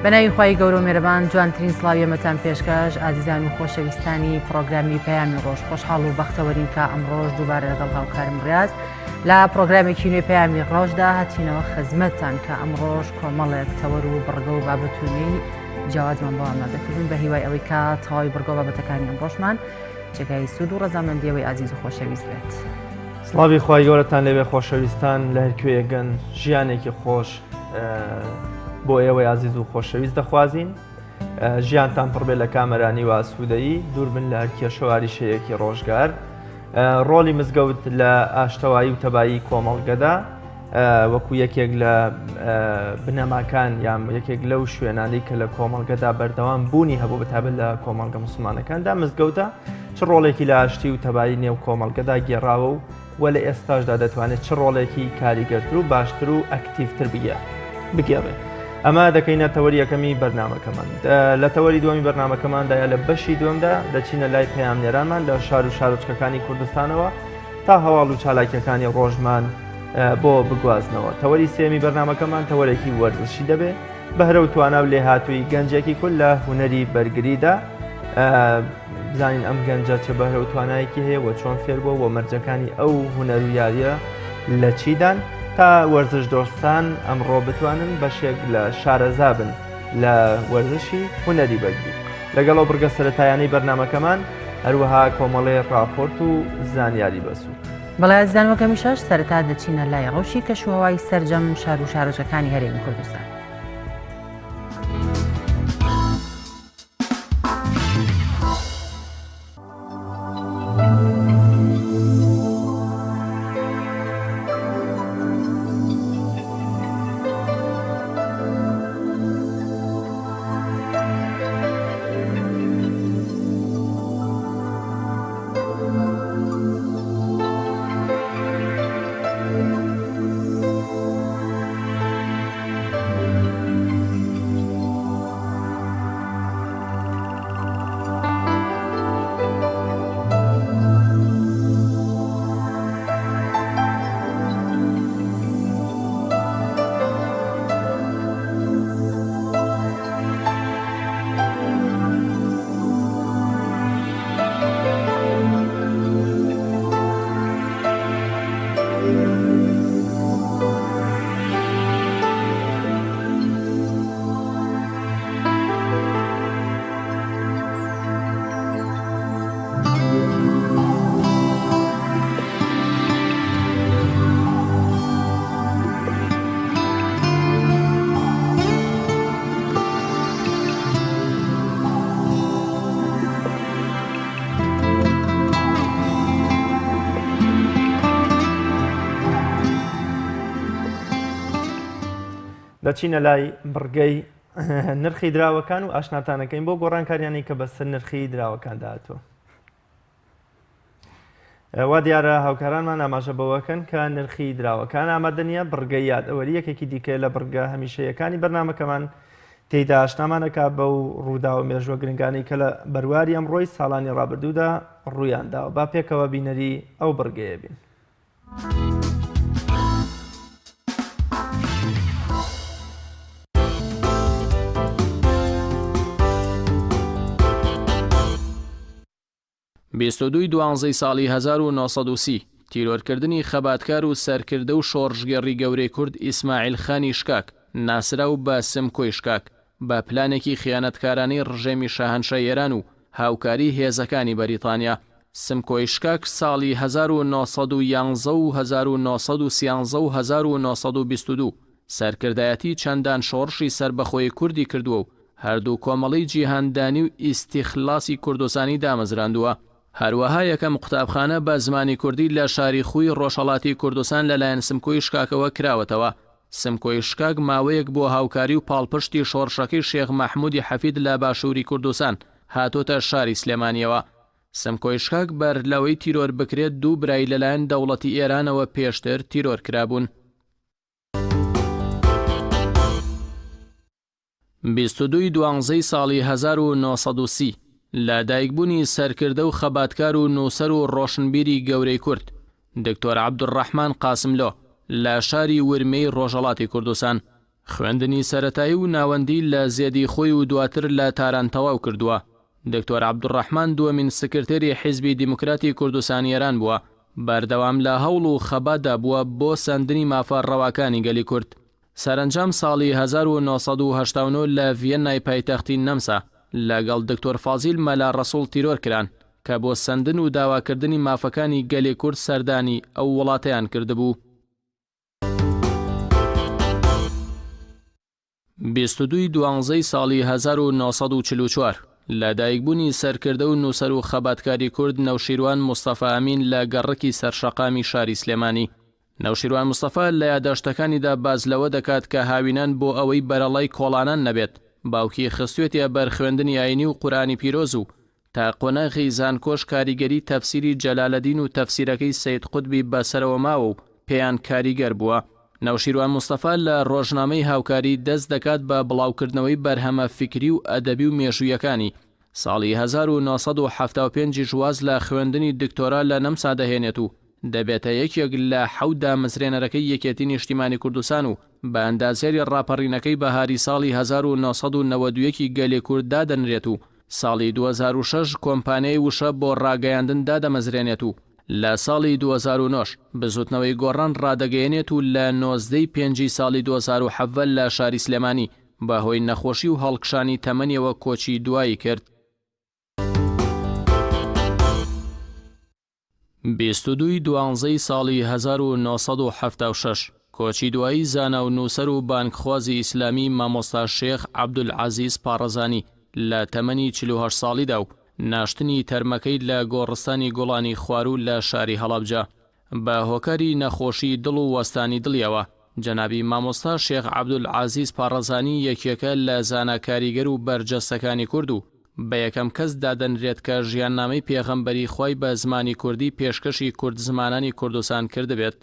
بەناوی خوای گەورە و مێرەبان جوانترین سڵاوی ئێمەتان پێشکەش ئازیزان و خۆشەویستانی پڕۆگرامی پەیامی ڕۆژ خۆشحاڵ و بەختەوەرین کە ئەمڕۆژ دووبارە لەگەڵ هاوکارم ڕاز لە پڕۆگرامێکی نوێی پەیامی ڕۆژدا هاتینەوە خزمەتتان کە ئەمڕۆژ کۆمەڵێک تەوەر و بڕگە و بابەت و نوێی جیاوازمان بۆ ئامادەکردن بە هیوای ئەوەی کە تەواوی بڕگە و بابەتەکانی ئەمڕۆشمان جێگای سوود و ڕەزامەندیەوەی ئازیز و خۆشەویست بێت. سڵاوی خوای گەورەتان لێبێ خۆشەویستان لە هەرکوێیەکن ژیانێکی خۆش بۆ ئێوەی ئازیز و خۆشەویست دەخوازین ژیانتان پڕبێ لە کامەرانی و ئاسوودەیی دوور بن لە هەر کێشەواریشەیەکی ڕۆژگار ڕۆڵی مزگەوت لە ئاشتەوایی و تەبایی کۆمەڵگەدا وەکو یەکێک لە بنەماکان یان یەکێک لەو شوێنانەی کە لە کۆمەڵگەدا بەردەوام بوونی هەبوو بەتابەت لە کۆمەڵگە مسلمانەکاندا مزگەوتە چ ڕۆڵێکی لە ئاشتی و تەبایی نێو کۆمەڵگەدا گێڕاوە و و لە ئێستاشدا دەتوانێت چ ڕۆڵێکی کاریگەرتر و باشتر و ئەکتیڤتر بگێڕێ. ئەمە دەکەینە تەوەری یەکەمی بەرنامەکەمان. لە تەوەری دووەمی بەرنامەکەماندا یا لە بەشی دووەمدا دەچینە لای پەیامنێرانمان لە شار و شارۆچکەکانی کوردستانەوە تا هەواڵ و چالاکیەکانی ڕۆژمان بۆ بگوازنەوە. تەوەری سێمی بەرنامەکەمان تەوەرێکی وەرزشی دەبێ. بەهرە و توانا و لێهاتوویی گەنجێکی کورد لە هونەری بەرگریدا بزانین ئەم گەنجە چ بەهرە و توانایەکی هەیە و چۆن فێر بووە و مەرجەکانی ئەو هونەر و یاریە لە چیدان تا وەرزش دۆستان ئەمڕۆ بتوانن بەشێک لە شارەزا بن لە وەرزشی هونەری بەرگری لەگەڵ ئەو بڕگە سەرەتایانەی بەرنمەکەمان هەروەها کۆمەڵێ ڕاپۆرت و زانیاری بەسوود. بەڵێ ئازیزان وەک هەمیشەش سەرەتا دەچینە لای ڕەوشی کەشوهەوای سەرجەم شار و شارۆچکەکانی هەرێمی کوردستان. دەچینە لای بڕگەی نرخی دراوەکان و ئاشناتانەکەین بۆ گۆڕانکاریانی کە بەسەر نرخی دراوەکاندا هاتووە. وا دیارە هاوکارانمان ئاماژە بەوەکەن کە نرخی دراوەکان ئامادە نییە، بڕگەی یادەوەری یەکێکی دیکەیە لە بڕگە هەمیشەیەکانی بەرنامەکەمان، تێیدا ئاشنامان ئەکا بەو ڕووداوە مێژووە گرنگانەی کە لە بەرواری ئەمڕۆی ساڵانی ڕابردوودا ڕوویان داوە. با پێکەوە بینەری ئەو بڕگەیە بین. 22 ی دوانزەی ساڵی 1930، تیرۆرکردنی خەباتکار و سەرکردە و شۆڕشگێڕی گەورەی کورد ئیسماعیل خانی شکاک، ناسراو بە سمکۆی شکاک، بە پلانێکی خیانەتکارانەی ڕژێمی شاهەنشای ئێران و هاوکاری هێزەکانی بەریتانیا. سمکۆی شکاک ساڵی 1911 و 1913 و 1922 سەرکردایەتی چەندان شۆڕشی سەربەخۆی کوردی کردووە و هەردوو کۆمەڵەی جیهاندانی و ئیستیخلاسی کوردستانی دامەزراندووە. هەروەها یەکەم قوتابخانە بە زمانی کوردی لە شاری خوی ڕۆژهەڵاتی کوردستان لەلایەن سمکۆی شکاکەوە کراوەتەوە. سمکۆی شکاک ماوەیەک بۆ هاوکاری و پاڵپشتی شۆڕشەکەی شێخ مەحموودی حەفید لە باشووری کوردستان هاتۆتە شاری سلێمانییەوە. سمکۆی شکاک بەر لەوەی تیرۆر بکرێت دوو برای لەلایەن دەوڵەتی ئێرانەوە پێشتر تیرۆر کرابوون. 22 ی دوانزەی ساڵی 1930 لە دایکبوونی سەرکردە و خەباتکار و نووسەر و ڕۆشنبیری گەورەی کورد، دکتۆر عەبدولڕەحمان قاسملۆ، لە شاری ورمێی ڕۆژهەڵاتی کوردستان. خوێندنی سەرەتایی و ناوەندی لە زێدی خۆی و دواتر لە تاران تەواو کردووە. دکتۆر عەبدولڕەحمان دووەمین سکرتێری حیزبی دیموکراتی کوردستانی ئێران بووە، بەردەوام لە هەوڵ و خەباتدا بووە بۆ سەندنی مافە ڕەواکانی گەلی کورد. سەرەنجام ساڵی 1989 لە ڤیەننای پایتەختی نەمسا لەگەڵ دکتۆر فازیل مەلا ڕەسوڵ تیرۆر کران کە بۆ سەندن و داواکردنی مافەکانی گەلی کورد سەردانی ئەو وڵاتەیان کردبوو. 22 ی دوانزەی ساڵی 1944 لە دایکبوونی سەرکردە و نووسەر و خەباتکاری کورد نەوشیروان مستەفا ئەمین لە گەڕەکی سەرشەقامی شاری سلێمانی. نەوشیروان مستەفا لە یاداشتەکانیدا باس لەوە دەکات کە هاوینان بۆ ئەوەی بەرەڵای کۆڵانان نەبێت، باوکی خستوێتیە بەر خوێندنی ئاینی و قورئانی پیرۆز و تا قۆناغی زانکۆش کاریگەری تەفسیری جەلالەدین و تەفسیرەکەی سەید قوتبی بەسەرەوە ماوە و پێیان کاریگەر بووە. نەوشیروان مستەفا لە ڕۆژنامەی هاوکاری دەست دەکات بە بڵاوکردنەوەی بەرهەمە فیکری و ئەدەبی و مێژوویەکانی. ساڵی 1975 یش واز لە خوێندنی دکتۆرا لە نەمسا دەهێنێت و دەبێتە یەکێک لە حەوت دامەزرێنەرەکەی یەکێتی نیشتیمانی کوردستان و بە ئەندازیاری ڕاپەڕینەکەی بەهاری ساڵی 1991 ی گەلی کورد دادەنرێت و ساڵی 2006 کۆمپانیای وشە بۆ ڕاگەیاندن دادەمەزرێنێت و لە ساڵی 2009 ش بزوتنەوەی گۆڕان ڕادەگەیەنێت و لە 19 ی پێنجی ساڵی 2017 لە شاری سلێمانی بە هۆی نەخۆشی و هەڵکشانی تەمەنیەوە کۆچی دوایی کرد. 22 ی دوانزەی ساڵی 1976 کۆچی دوایی زانا و نووسەر و بانگخوازی ئیسلامی مامۆستا شێخ عەبدولعەزیز پاڕەزانی لە تەمەنی 48 ساڵیدا و ناشتنی تەرمەکەی لە گۆڕستانی گوڵانی خواروو لە شاری هەڵەبجە بە هۆکاری نەخۆشی دڵ و وەستانی دڵیەوە. جەنابی مامۆستا شێخ عەبدولعەزیز پاڕەزانی یەکێکە لە زانا کاریگەر و بەرجەستەکانی کورد و بە یەکەم کەس دادەنرێت کە ژیاننامەی پێغەمبەری خوای بە زمانی کوردی پێشکەشی کوردزمانانی کوردستان کردبێت.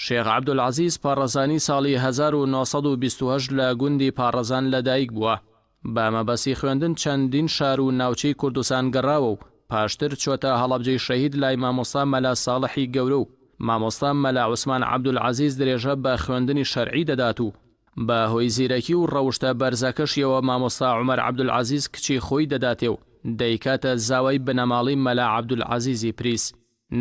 شێخ عەبدولعەزیز پاڕەزانی ساڵی 1928 لە گوندی پاڕەزان لەدایک بووە. بە مەبەستی خوێندن چەندین شار و ناوچەی کوردستان گەڕاوە و پاشتر چۆتە هەڵەبجەی شەهید لای مامۆستا مەلا ساڵحی گەورە و مامۆستا مەلا عوسمان عەبدولعەزیز درێژە بە خوێندنی شەرعی دەدات و بە هۆی زیرەکی و ڕەوشتە بەرزەکەشیەوە مامۆستا عومەر عەبدولعەزیز کچی خۆی دەداتێ و دەیکاتە زاوای بنەماڵەی مەلا عەبدولعەزیزی پریس.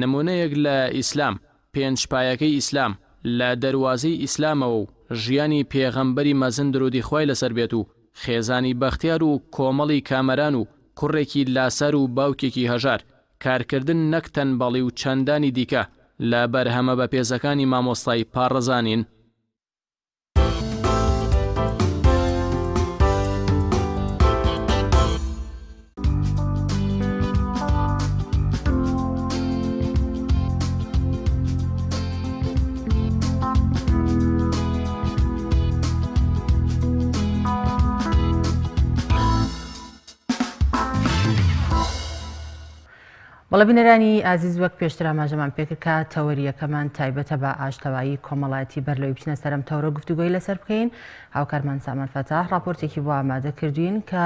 نموونەیەک لە ئیسلام، پێنج پایەکەی ئیسلام، لە دەروازەی ئیسلامەوە و ژیانی پێغەمبەری مەزن درودی خوای لەسەر بێت و خێزانی بەختیار و کۆمەڵی کامەران و کوڕێکی لاسار و باوکێکی هەژار، کارکردن نەک تەنبەڵی و چەندانی دیکە لە بەرهەمە بەپێزەکانی مامۆستای پاڕەزانین. بەڵێ بینەرانی ئازیز وەک پێشتر ئاماژەمان پێکرد کە تەوەریەکەمان تایبەتە بە ئاشتەوایی کۆمەڵایەتی بەر لەوەی بچینە سەرم تەورە گفتوگۆی لەسەر بکەین هاوکارمان سامان فەتاح راپۆرتێکی بۆ ئامادە کردوین کە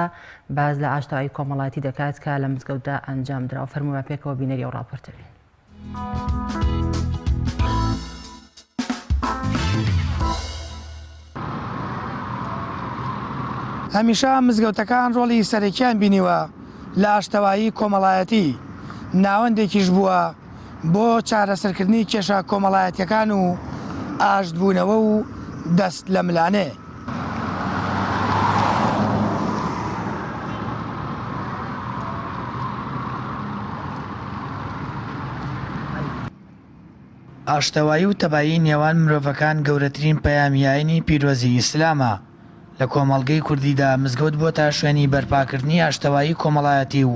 باز لە ئاشتەوایی کۆمەڵایەتی دەکات کە لە مزگەوتدا ئەنجام دراوە فەرموو با پێکەوە بینەری ئەو راپۆرتە بین. هەمیشە مزگەوتەکان ڕۆڵی سەرەکیان بینیوە لە ئاشتەوایی کۆمەڵایەتی، ناوەندێکیش بووە بۆ چارەسەرکردنی کێشە کۆمەڵایەتیەکان و ئاشتبوونەوە و دەست لە ملانێ. ئاشتەوایی و تەبایی نێوان مرۆڤەکان گەورەترین پەیامی ئاینی پیرۆزی ئیسلامە. لە کۆمەڵگەی کوردیدا مزگەوت بۆتە شوێنی بەرپاکردنی ئاشتەوایی کۆمەڵایەتی و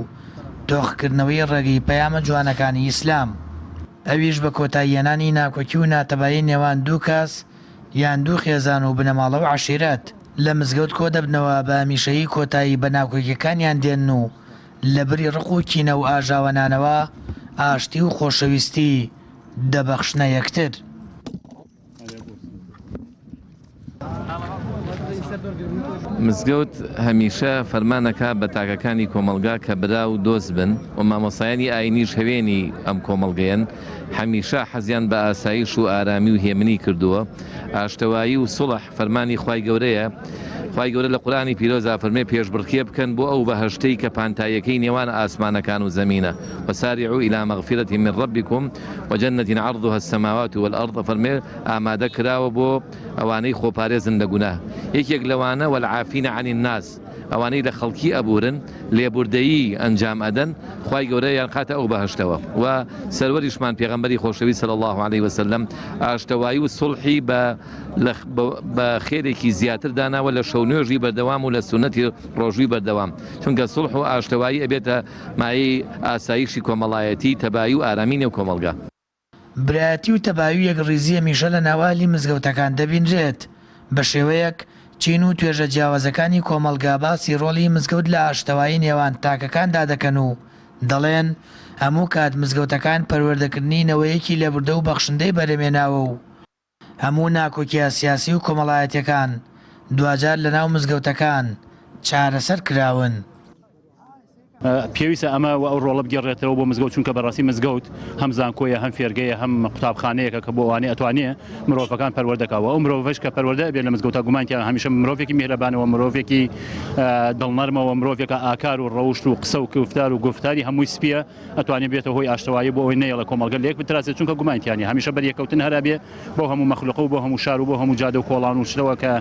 تۆخکردنەوەی ڕێگەی پەیامە جوانەکانی ئیسلام. ئەویش بە کۆتاییهێنانی ناکۆکی و ناتەبایی نێوان دوو کەس یان دوو خێزان و بنەماڵە و عەشیرەت. لە مزگەوت کۆدەبنەوە بە هەمیشەیی کۆتایی بە ناکۆکیەکانیان دێنن و لەبری ڕق و کینە و ئاژاوەنانەوە، ئاشتی و خۆشەویستی دەبەخشنە یەکتر. مزگەوت هەمیشە فەرمان ئەکا بە تاکەکانی کۆمەڵگا کە برا و دۆست بن و مامۆستایانی ئایینیش هەوێنی ئەم کۆمەڵگەیەن، هەمیشە حەزیان بە ئاسایش و ئارامی و هێمنی کردووە. ئاشتەوایی و سوڵح فەرمانی خوای گەورەیە. خوای گەورە لە قورئانی پیرۆزا فەرمێ پێشبڕکێ بکەن بۆ ئەو بەهەشتەی کە پانتاییەکەی نێوان ئاسمانەکان و زەمینە، وسارعوا الی مغفرة من ربکم وجنة عرضها السماوات والارض ئەفەرمێ ئامادە کراوە بۆ ئەوانەی خۆپارێزن لە گوناه یەکێک لەوانە والعافین عن الناس ئەوانەی لە خەڵکی ئەبورن لێبوردەیی ئەنجام ئەدەن خوای گەورە یان خاتە ئەو بەهەشتەوە و سەروەریشمان پێغەمبەری خۆشەویست صلی اللە علیه وسلم ئاشتەوایی و سوڵحی بە بە خێرێکی زیاتر داناوە لە شەو نوێژی بەردەوام و لە سوننەتی ڕۆژووی بەردەوام چونکە سوڵح و ئاشتەوایی ئەبێتە مایەی ئاسایشی کۆمەڵایەتی تەبایی و ئارامی نێو کۆمەڵگا. برایەتی و تەبایی و یەکڕیزی هەمیشە لە ناو ئەهلی مزگەوتەکان دەبینرێت، بە شێوەیەک چین و توێژە جیاوازەکانی کۆمەڵگا باسی ڕۆڵی مزگەوت لە ئاشتەوایی نێوان تاکەکاندا دەکەن و دەڵێن هەموو کات مزگەوتەکان پەروەردەکردنی نەوەیەکی لێبوردە و بەخشندەی بەرهەمێناوە و هەموو ناکۆکیە سیاسی و کۆمەڵایەتیەکان دواجار لەناو مزگەوتەکان چارەسەر کراون. پێویستە ئەمە و ئەو ڕۆڵە بگێڕێتەوە بۆ مزگەوت چونکە بەڕاستی مزگەوت هەم زانکۆیە هەم فێرگەیە هەم قوتابخانەیەکە کە بۆ ئەوانەی ئەتوانێ مرۆڤەکان پەروەردە کا و ئەو مرۆڤەش کە پەروەردە ئەبێت لە مزگەوتا گومان تیا هەمیشە مرۆڤێکی میهرەبانەوە مرۆڤێکی دڵنەرمەوە مرۆڤێکە ئاکار و ڕەوشت و قسە و گوفتار و گوفتاری هەمووی سپیە ئەتوانێ بێتە هۆی ئاشتەوایی بۆ ئەوەی نەیەڵێ کۆمەڵگە لەیەک بترازێت چونکە گومانی تیا نیە هەمیشە بەریەککەوتن هەر ئەبێ بەو هەموو مەخلوقە و بۆ هەموو شار و بۆ هەموو جادە و کۆڵان و شتەوە کە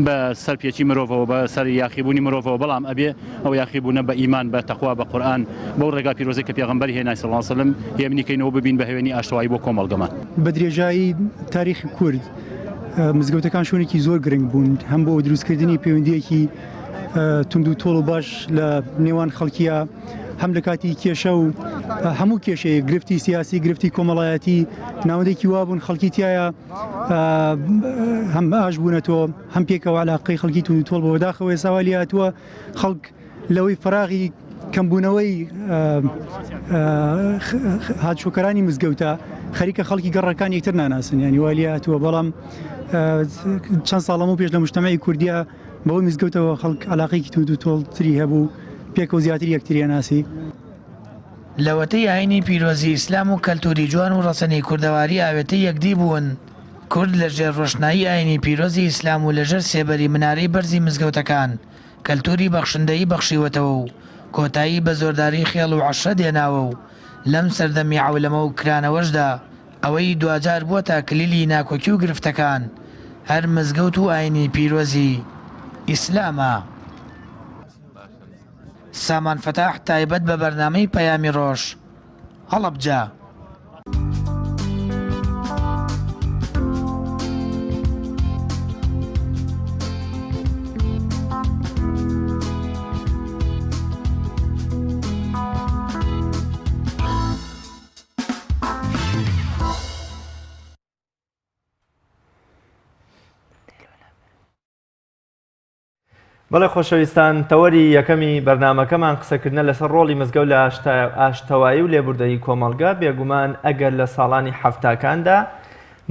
بە سەر پێچی مرۆڤەوە بە سەر یاخیبوونی مرۆڤەوە بەڵام ئەبێ ئەو یاخیبوونە بە ئیمان بە تەقوا بە قورئان بەو ڕێگا پیرۆزەی کە پێغەمبەر هێنای صلی اللە علیە وسلم هێمنی کەینەوە ببین بە هەوێنی ئاشتەوایی بۆ کۆمەڵگەمان. بە درێژایی تاریخی کورد مزگەوتەکان شوێنێکی زۆر گرنگ بوون هەم بۆ دروستکردنی پەیوەندییەکی توند و تۆڵ و باش لە نێوان خەڵکیە هەم لە کاتی کێشە و هەموو کێشەیە گرفتی سیاسی گرفتی کۆمەڵایەتی ناوەندێکی وابوون خەڵکی تایە هەم ئاش بوونەتەوە هەم پێکەوە علاقەی خەڵکی توند و تۆڵ بۆ داخەوە ئێستا لێهاتووە خەڵک لەوەی فراغی کەمبوونەوەی هاتوچۆکەرانی مزگەوتە خەریکە خەڵکی گەڕەکان یەکتر ناناسن ینی وا لێهاتووە بەڵام چەند ساڵەمە پێش لە مجتەمەعی کوردیا بەوەی مزگەوتەوە خەڵک عەلاقەیەکی توند و تۆڵتری هەبوو، پێکەوە زیاتر یەکتریان ناسی. لەوەتەی ئایینی پیرۆزی ئیسلام و کەلتووری جوان و ڕەسەنی کوردەواری ئاوێتەی یەکدی بوون، کورد لە ژێر ڕۆشنایی ئایینی پیرۆزی ئیسلام و لە ژێر سێبەری منارەی بەرزی مزگەوتەکان کەلتووری بەخشندەیی بەخشیوەتەوە و کۆتایی بە زۆرداری خێڵ و عەشرەت هێناوە و لەم سەردەمی عەولەمە و کرانەوەشدا ئەوەی دواجار بووەتە کلیلی ناکۆکی و گرفتەکان هەر مزگەوت و ئاینی پیرۆزی ئیسلامە. سامان فەتاح تایبەت بە بەرنامەی پەیامی ڕۆژ، هەڵەبجە. بەڵێ خۆشەویستان تەوەری یەکەمی بەرنمەکەمان قسەکردنە لەسەر ڕۆڵی مزگەوت لە ئاشتەوایی و لێبوردەیی کۆمەڵگە بێگومان ئەگەر لە ساڵانی حەفتاکاندا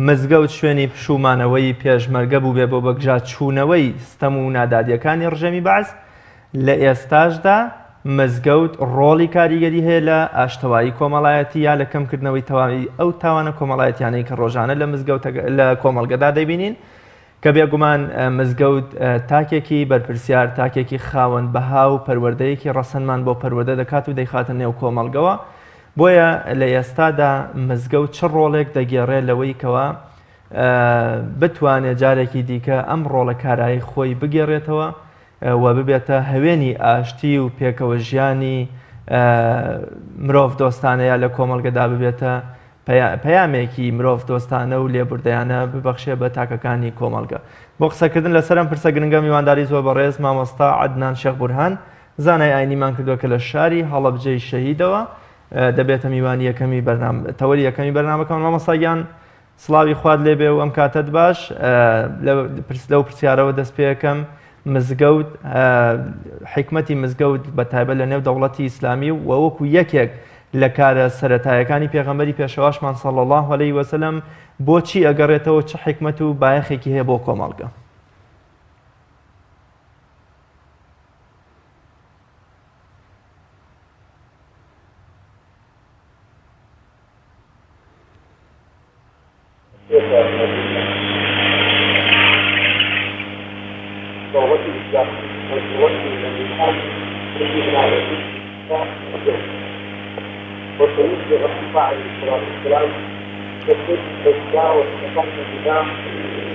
مزگەوت شوێنی پشومانەوەی پێشمەرگە بووبێ بۆ بەگژا چوونەوەی ستەم و نادادیەکانی ڕژێمی بەعس لە ئێستاشدا مزگەوت ڕۆڵی کاریگەری هەیە لە ئاشتەوایی کۆمەڵایەتی یا لە کەمکردنەوەی تەواوی ئەو تاوانە کۆمەڵایەتیانەی کە ڕۆژانە لە مزگەوتە لە کۆمەڵگەدا دەبینین کە بێگومان مزگەوت تاکێکی بەرپرسیار تاکێکی خاوەن بەها و پەروەردەیەکی ڕەسەنمان بۆ پەروەردە دەکات و دەیخاتە نێو کۆمەڵگەوە بۆیە لە ئێستادا مزگەوت چ ڕۆڵێک دەگێڕێ لەوەی کەوا بتوانێت جارێکی دیکە ئەم ڕۆڵە کارایی خۆی بگێڕێتەوە و ببێتە هەوێنی ئاشتی و پێکەوە ژیانی مرۆڤ دۆستانەیە لە کۆمەڵگەدا ببێتە پەیامێکی مرۆڤ دۆستانە و لێبوردەیانە ببەخشێ بە تاکەکانی کۆمەڵگە. بۆ قسەکردن لەسەر ئەم پرسە گرنگە میوانداری زۆر بەڕێز مامۆستا عەدنان شێخ بورهان زانای ئاینیمان کردووە کە لە شاری هەڵەبجەی شەهیدەوە دەبێتە میوانی یەکەمی بەرنامە تەوەری یەکەمی بەرنامەکەمان مامۆستا گیان سڵاوی خوات لێبێ و ئەم کاتەت باش لەو پرسیارەوە دەست پێەکەم مزگەوت حیکمەتی مزگەوت بە تایبەت لە نێو دەوڵەتی ئیسلامی و وەکو یەکێک لە کارە سەتایەکانی پێغەمبەری پێشەواشمان صلی الله علیه وسلم بۆچی ئەگەڕێتەوە چ حیکمەت و بایەخێکی هەیە بۆ کۆمەڵگە؟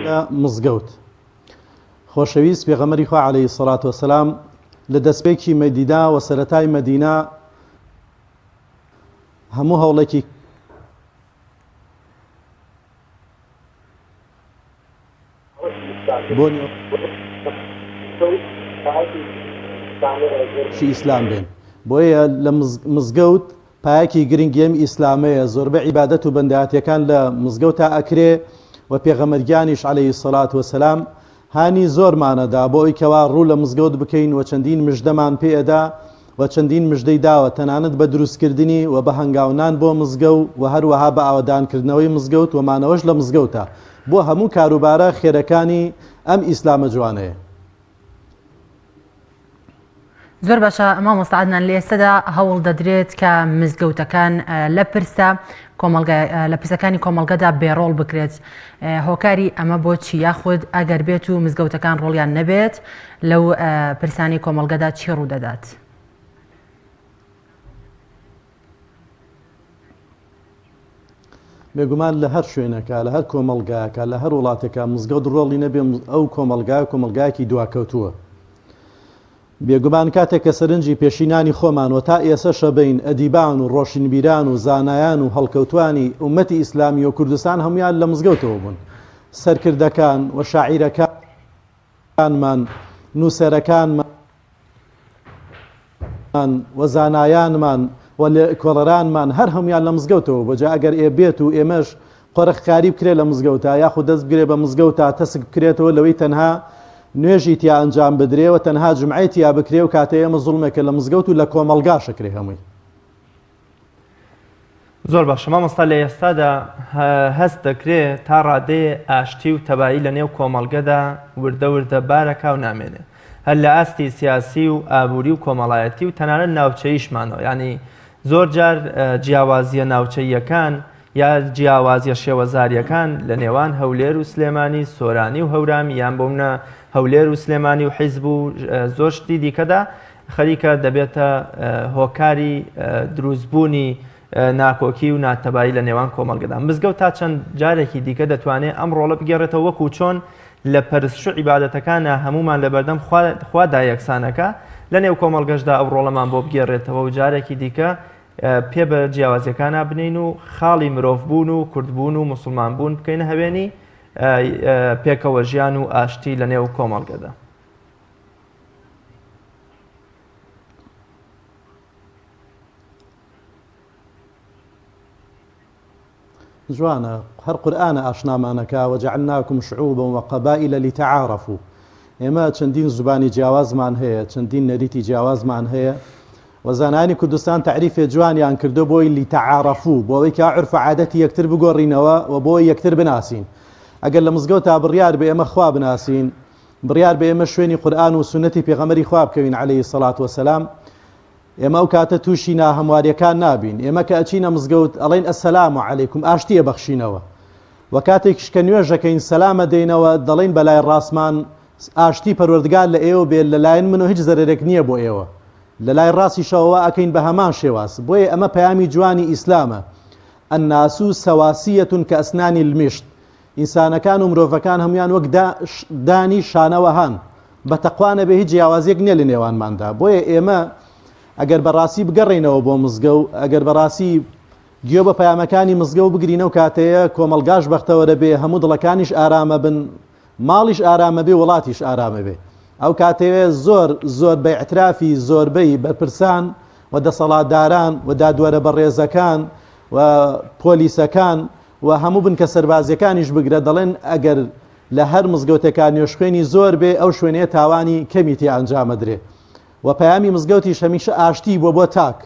لە مزگەوت. خۆشەویست پێغەمبەری خوا علیە الصلوە والسلام لە دەستپێکی مەدینە و سەرەتای مەدینە هەموو هەوڵێکی بۆ شی ئیسلام بێن بۆیە لە مزگەوت پایەکی گرنگی ئەم ئیسلامەیە زۆربەی عیبادەت و بەندایەتیەکان لە مزگەوتا ئەکرێ و پێغەمبەر گیانیش علیە الصلوە والسلام هانی زۆرمانەدا بۆ ئەوی کەوا ڕوو لە مزگەوت بکەین و چەندین مژدەمان پێ ئەدا و چەندین مژدەی داوە تەنانەت بە دروستکردنی و بە هەنگاونان بۆ مزگەو و هەروەها بە ئاوەدانکردنەوەی مزگەوت و مانەوەش لە مزگەوتا بۆ هەموو کاروبارە خێرەکانی ئەم ئیسلامە جوانەیە. زۆر باشە مامۆستا عەدنان لە ئێستەدا هەوڵ دەدرێت کە مزگەوتەکان لە پرسە کۆمەڵگا لە پرسەکانی کۆمەڵگەدا بێڕۆڵ بکرێت هۆکاری ئەمە بۆ چی یاخود ئەگەر بێت و مزگەوتەکان ڕۆڵیان نەبێت لەو پرسانی کۆمەڵگەدا چی ڕوو دەدات؟ بێگومان لە هەر شوێنەکە لە هەر کۆمەڵگایەکە لە هەر وڵاتێکە مزگەوت ڕۆڵی نەبێ ئەو کۆمەڵگا کۆمەڵگایەکی دواکەوتووە. بێگومان کاتێک کە سەرنجی پێشینانی خۆمان و تا ئێسەشە بەین ئەدیبان و ڕۆشنبیران و زانایان و هەڵکەوتوانی ئوممەتی ئیسلامی و کوردستان هەموویان لە مزگەوتەوە بوون سەرکردەکان و شاعیرەکانمان نووسەرەکانمان و زانایانمان و لێکۆڵەرانمان هەر هەموویان لە مزگەوتەوە بوو جا ئەگەر ئێ بێت و ئێمەش قۆرخکاری بکرێت لە مزگەوتا یاخود دەست بگرێ بە مزگەوتا تەسک بکرێتەوە لەوەی تەنها نوێژی تیا ئەنجام بدرێ و تەنها جومعەی تیا بکرێ و کاتێ ئێمە زوڵمێکە لە مزگەوت و لە کۆمەڵگاش ئەکرێ هەمووی. زۆر باشە مامۆستا لە ئێستادا هەست دەکرێ تا ڕادەیە ئاشتی و تەبایی لە نێو کۆمەڵگەدا وردە وردە بارەکا و نامێنێ هەر لە ئاستی سیاسی و ئابووری و کۆمەڵایەتی و تەنانەت ناوچەیشمانەوە یعنی زۆر جار جیاوازیە ناوچەییەکان یا جیاوازیە شێوەزاریەکان لە نێوان هەولێر و سلێمانی سۆرانی و هەورامی یان بۆ منە هەولێر و سلێمانی و حیزب و زۆر شتی دیکەدا خەریکە دەبێتە هۆکاری دروستبوونی ناکۆکی و ناتەبایی لە نێوان کۆمەڵگەدا. مزگەوت تا چەند جارێکی دیکە دەتوانێت ئەم ڕۆڵە بگێڕێتەوە وەکو چۆن لە پەرستش و عیبادەتەکانا هەموومان لە بەردەم خوادا یەکسانەکە، لە نێو کۆمەڵگەشدا ئەو ڕۆڵەمان بۆ بگێڕێتەوە و جارێکی دیکە پێ بە جیاوازیەکانا بنێین و خاڵی مرۆڤبوون و کوردبوون و موسڵمانبوون بکەینە هەوێنی پێکەوە ژیان و ئاشتی لە نێو کۆمەڵگەدا. جوانە هەر قورئانە ئاشنامان ئەکا وجعلناکم شعوبا وقبائل لتعارفوا ئێمە چەندین زبانی جیاوازمان هەیە چەندین نەریتی جیاوازمان هەیە و زانایانی کوردستان تەعریفێ جوانیان کردو بۆی لتعارفوا بۆ ئەوەی کە عورف و عادەتی یەکتر بگۆڕینەوە و بۆ یەکتر بناسین ئەگەر لە مزگەوتا بڕیار بێ ئێمە خوا بناسین بڕیار بێ ئێمە شوێنی قورئان و سوننەتی پێغەمبەری خوا بکەوین علیە الصلوة والسلام ئێمە ئەو کاتە تووشی ناهەمواریەکان نابین ئێمە کە ئەچینە مزگەوت ئەڵێن السلام علیکم ئاشتی ئەبەخشینەوە و کاتێکیش کە نوێژەکەین سەلام ئەدەینەوە دەڵێین بەلای ڕاستمان ئاشتی پەروەردگار لە ئێوە بێت لەلایەن منەوە هیچ زەرەرێک نییە بۆ ئێوە لەلای ڕاستیشەوە وا ئەکەین بە هەمان شێواز بۆیە ئەمە پەیامی جوانی ئیسلامە الناس سواسیە کاسنان المشط ئینسانەکان و مرۆڤەکان هەموویان وەک دانی شانە وەهان، بە تەقوا نەبێ هیچ جیاوازیەک نیە لە نێوانماندا، بۆیە ئێمە ئەگەر بەڕاستی بگەڕێینەوە بۆ مزگەو، ئەگەر بەڕاستی گوێ بە پەیامەکانی مزگەو بگرین ئەو کاتەیە کۆمەڵگاش بەختەوەرە بێ، هەموو دڵەکانیش ئارامە بن، ماڵیش ئارامە بێ، وڵاتیش ئارامە بێ. ئەو کاتەیە زۆر زۆر بە ئیعترافی زۆربەی بەرپرسان و دەسەڵاتداران و دادوەرە بەڕێزەکان و پۆلیسەکان و هەموو بنکە سەربازیەکانیش بگرە دەڵێن ئەگەر لە هەر مزگەوتێکا نوێژخوێنی زۆر بێ ئەو شوێنەیە تاوانی کەمی تێ ئەنجامەدرێ و پەیامی مزگەوتیش هەمیشە ئاشتی بووە بۆ تاک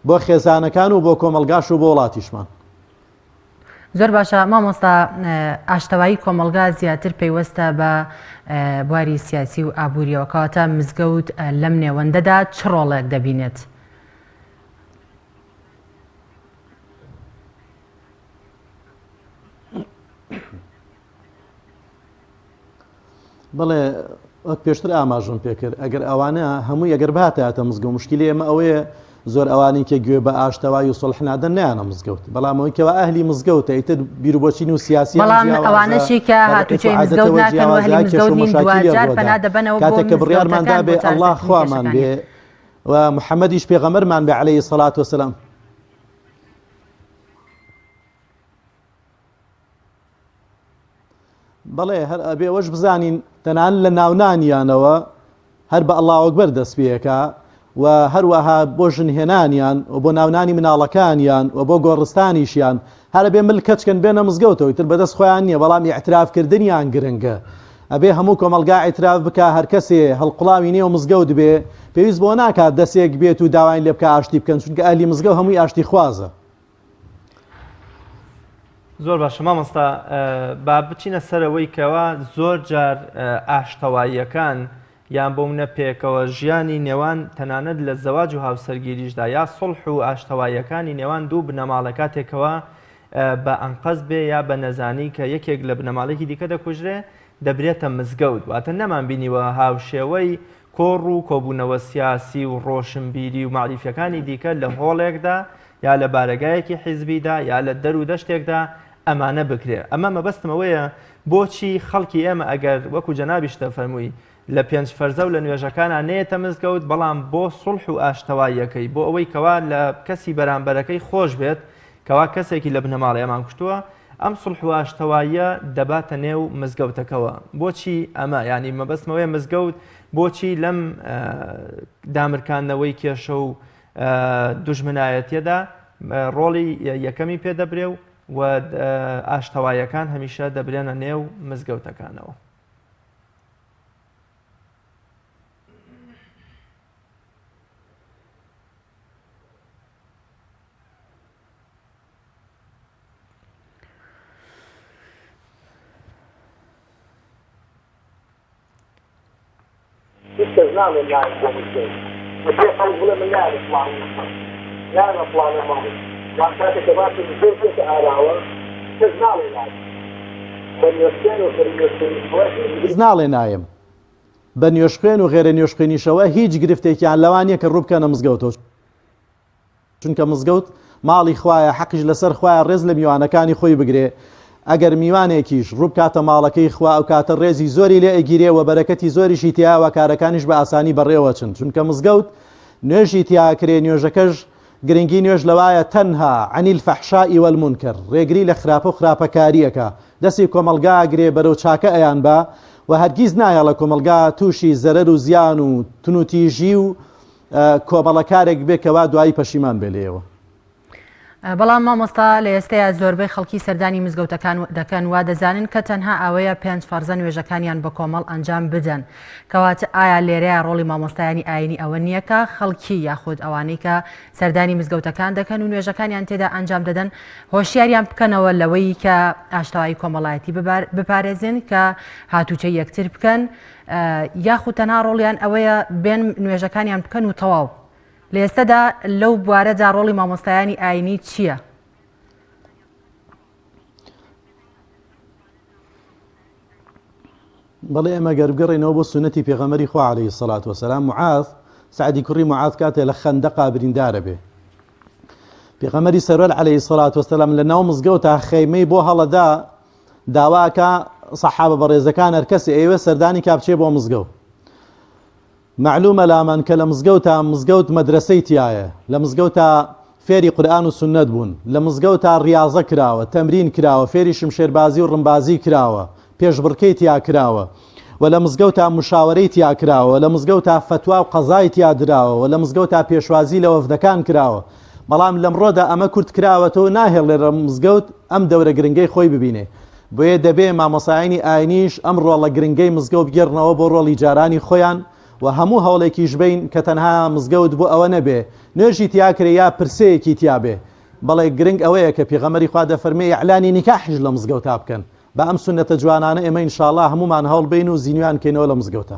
بۆ خێزانەکان و بۆ کۆمەڵگاش و بۆ وڵاتیشمان. زۆر باشە مامۆستا ئاشتەوایی کۆمەڵگا زیاتر پەیوەستە بە بواری سیاسی و ئابووریەوە کەواتە مزگەوت لەم نێوەندەدا چ ڕۆڵێک دەبینێت؟ بەڵێ وەک پێشتر ئاماژەم پێکرد ئەگەر ئەوانە هەمووی ئەگەر بهاتایەتە مزگەوت مشکلی ئێمە ئەوەیە زۆر ئەوانەی کە گوێ بە ئاشتەوای و سڵح نادەن نایانە مزگەوت بەڵام ئەوەی کەوا ئەهلی مزگەوتە ئیتر بیروبۆچین و سیاسیان بەڵام جیاوازە ئەوانەشی کە تەبعیت و هاتوچۆی مزگەوت عادەتەوە ناکەن و جیاوازە ئەهلی کێشە مزگەوت و نین مەشاکیلی دواجار ڕووەدا پەنا دەبەنەوە بۆ کاتێک کە بڕیارمان مزگەوتەکان بۆ دابێ ئەڵڵا چارەسەرکردنی خوامان بێ کێشەکانیان. و محەممەدیش پێغەمبەرمان بێ عەلەیهی سەڵات وەسەلام. بەڵێ هەر ئەبێ ئەوەش بزانین تەنانەت لە ناونانیانەوە هەر بە اللە اکبر دەست پێکا و هەروەها بۆ ژن هێنانیان و بۆ ناونانی مناڵەکانیان و بۆ گۆڕستانیشیان هەر ئەبێ مل کەچکەن بێنە مزگەوتەوە ئیتر بەدەست خۆیان نییە بەڵام ئیعتراف کردنیان گرنگە ئەبێ هەموو کۆمەڵگا ئیعتراف بکا هەرکەسێ هەڵقوڵاوی نێو مزگەوت بێ پێویست بۆ ناکات دەسێک بێت و داوای لێ بکا ئاشتی بکەن چونکە ئەهلی مزگەوت هەمووی ئاشتی خوازە. زۆر باشە مامۆستا با بچینە سەرەوەی کەوا زۆر جار ئاشتەواییەکان یان بۆ منە پێکەوە ژیانی نێوان تەنانەت لە زەواج و هاوسەرگیریشدا یا سڵح و ئاشتەواییەکانی نێوان دوو بنەماڵە کاتێکەوە بە ئەنقەست بێ یا بە نەزانی کە یەکێک لە بنەماڵێکی دیکە دەکوژرێ دەبرێتە مزگەوت واتە نەمان بینیوە هاوشێوەی کۆڕ و کۆبوونەوە سیاسی و ڕۆشنبیری و مەعریفیەکانی دیکە لە هۆڵێکدا یا لە بارەگایەکی حیزبیدا یا لە دەر و دەشتێکدا ئەمانە بکرێ. ئەمە مەبەستم ئەوەیە بۆچی خەڵکی ئێمە ئەگەر وەکو جەنابیشت دەفەرمووی لە پێنج فەرزە و لە نوێژەکانا نەیەتە مزگەوت بەڵام بۆ سوڵح و ئاشتەواییەکەی بۆ ئەوەی کەوا لە کەسی بەرامبەرەکەی خۆش بێت کەوا کەسێکی لە بنەماڵەی ئەمان کوشتووە ئەم سوڵح و ئاشتەواییە دەباتە نێو مزگەوتەکەوە بۆچی ئەمە یانی مەبەستم ئەوەیە مزگەوت بۆچی لەم دامرکاندنەوەی کێشە و دوژمنایەتیەدا ڕۆڵی یەکەمی پێدەبرێ و و ئاشتەوایەکان هەمیشە دەبرێنە نێو مزگەوتەکانەوە. هیچ کەس ناڵێ نایەم بۆ مزگەوت، دەکرێ خەڵک بڵێ من نایەمە فڵانە مزگەوت، نایەمە فڵانە ماڵ، بەڵام کاتێک کە باسی مزگەوت دێتە ئاراوە کەس ناڵێ نایەم. بە نوێژخوێن و غەیرە نوێژخوێنیشەوە هیچ کەس ناڵێ نایەم. بە نوێژخوێن و غەیرە نوێژخوێنیشەوە هیچ گرفتێکیان لەوە نییە کە ڕوو بکەنە مزگەوتەوە، چونکە مزگەوت ماڵی خوایە حەقیش لەسەر خوایە ڕێز لە میوانەکانی خۆی بگرێ ئەگەر میوانێکیش ڕووبکاتە ماڵەکەی خوا ئەوکاتە ڕێزی زۆری لێ ئەگیرێ وە بەرەکەتی زۆریشی تیایە وە کارەکانیش بە ئاسانی بەڕێوەچن چونکە مزگەوت نوێژی تیاکرێ نوێژەکەش گرنگی نوێژ لەوایە تنها عن الفحشاء والمنکر ڕێگری لە خراپە و خراپەکاریەکە دەستی کۆمەڵگا ئەگرێ بەرەو چاکە ئەیان با و هەرگیز نایەڵە کۆمەڵگا تووشی زەرەر و زیان و تونوتیژی و کۆمەڵە کارێک بێ کەوا دوایی پەشیمان بێ لێیەوە. بەڵام مامۆستا لە ئێستەیا زۆربەی خەڵکی سەردانی مزگەوتەکان دەکەن وا دەزانن کە تەنها ئەوەیە پێنج فەرزە نوێژەکانیان بە کۆمەڵ ئەنجام بدەن کەواتە ئایا لێرەیە ڕۆڵی مامۆستایانی ئاینی ئەوە نییە کە خەڵکی یاخود ئەوانەی کە سەردانی مزگەوتەکان دەکەن و نوێژەکانیان تێدا ئەنجام دەدەن هۆشیاریان بکەنەوە لەوەی کە ئاشتەوایی کۆمەڵایەتی بپارێزن کە هاتوچەی یەکتر بکەن یاخود تەنها ڕۆڵیان ئەوەیە بێن نوێژەکانیان بکەن و تەواو. لە ئێستەدا لەو بوارەدا ڕۆڵی مامۆستایانی ئاینی چییە؟ بەڵێ ئێمە گەر بگەڕێینەوە بۆ سوننەتی پێغەمبەری خوا عەلەیهی سەڵات وەسەلام معاذ سەعدی کوڕی معاذ کاتێ لە خەندەقا بریندارە بێ پێغەمبەری سەروەر عەلەیهی سەڵات وەسەلام لە ناو مزگەوتا خەیمەی بۆ هەڵەدا داوا ئەکا سەحابە بەڕێزەکان هەرکەسێ ئەیەوێ سەردانی کا بچێ بۆ مزگەوت مەعلومە لامان کە لە مزگەوتا مزگەوت مەدرەسەی تیایە لە مزگەوتا فێری قورئان و سوننەت بوون لە مزگەوتا ڕیاضە کراوە تەمرین کراوە فێری شمشێربازی و ڕمبازی کراوە پێشبڕکێی تیا کراوە و لە مزگەوتا مشاوەرەی تیا کراوە لە مزگەوتا فەتوا و قەزای تیا دراوە و لە مزگەوتا پێشوازی لە وەفدەکان کراوە بەڵام لەمڕۆدا ئەمە کورت کراوەتەوە و ناهێڵێ مزگەوت ئەم دەورە گرنگەی خۆی ببینێ. بۆیە دەبێ مامۆسایانی ئاینیش ئەم ڕۆڵە گرنگەی مزگەوت بگێڕنەوە بۆ ڕۆڵی جارانی خۆیان و هەموو هەوڵێکیش بەین کە تەنها مزگەوت بۆ ئەوە نەبێ نوێژی تیا کرێ یا پرسەیەکی تیا بێ بەڵێ گرنگ ئەوەیە کە پێغەمبەری خوا دەفەرمێ ئیعلانی نیکاحیش لە مزگەوتا بکەن با ئەم سوننەتە جوانانە ئێمە ان شاء اللە هەموومان هەوڵ بەین و زینویان کەینەوە لە مزگەوتا.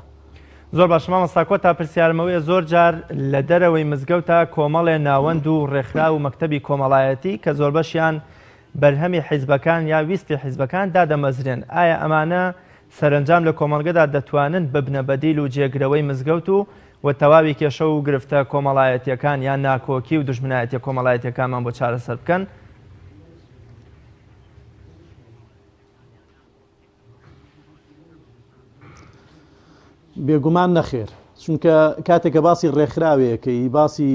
زۆر باشە مامۆستا کۆتا پرسیارم ئەوەیە زۆر جار لە دەرەوەی مزگەوتا کۆمەڵێ ناوەند و ڕێکخراو و مەکتەبی کۆمەڵایەتی کە زۆربەشیان بەرهەمی حیزبەکان یا ویستی حیزبەکان دادەمەزرێن ئایا ئەمانە سەرەنجام لە کۆمەڵگەدا دەتوانن ببنە بەدیل و جێگرەوەی مزگەوت و و تەواوی کێشە و گرفتە کۆمەڵایەتیەکان یان ناکۆکی و دوژمنایەتیە کۆمەڵایەتیەکانمان بۆ چارەسەر بکەن؟ بێگومان نەخێر چونکە کاتێک کە باسی ڕێکخراوێکەی باسی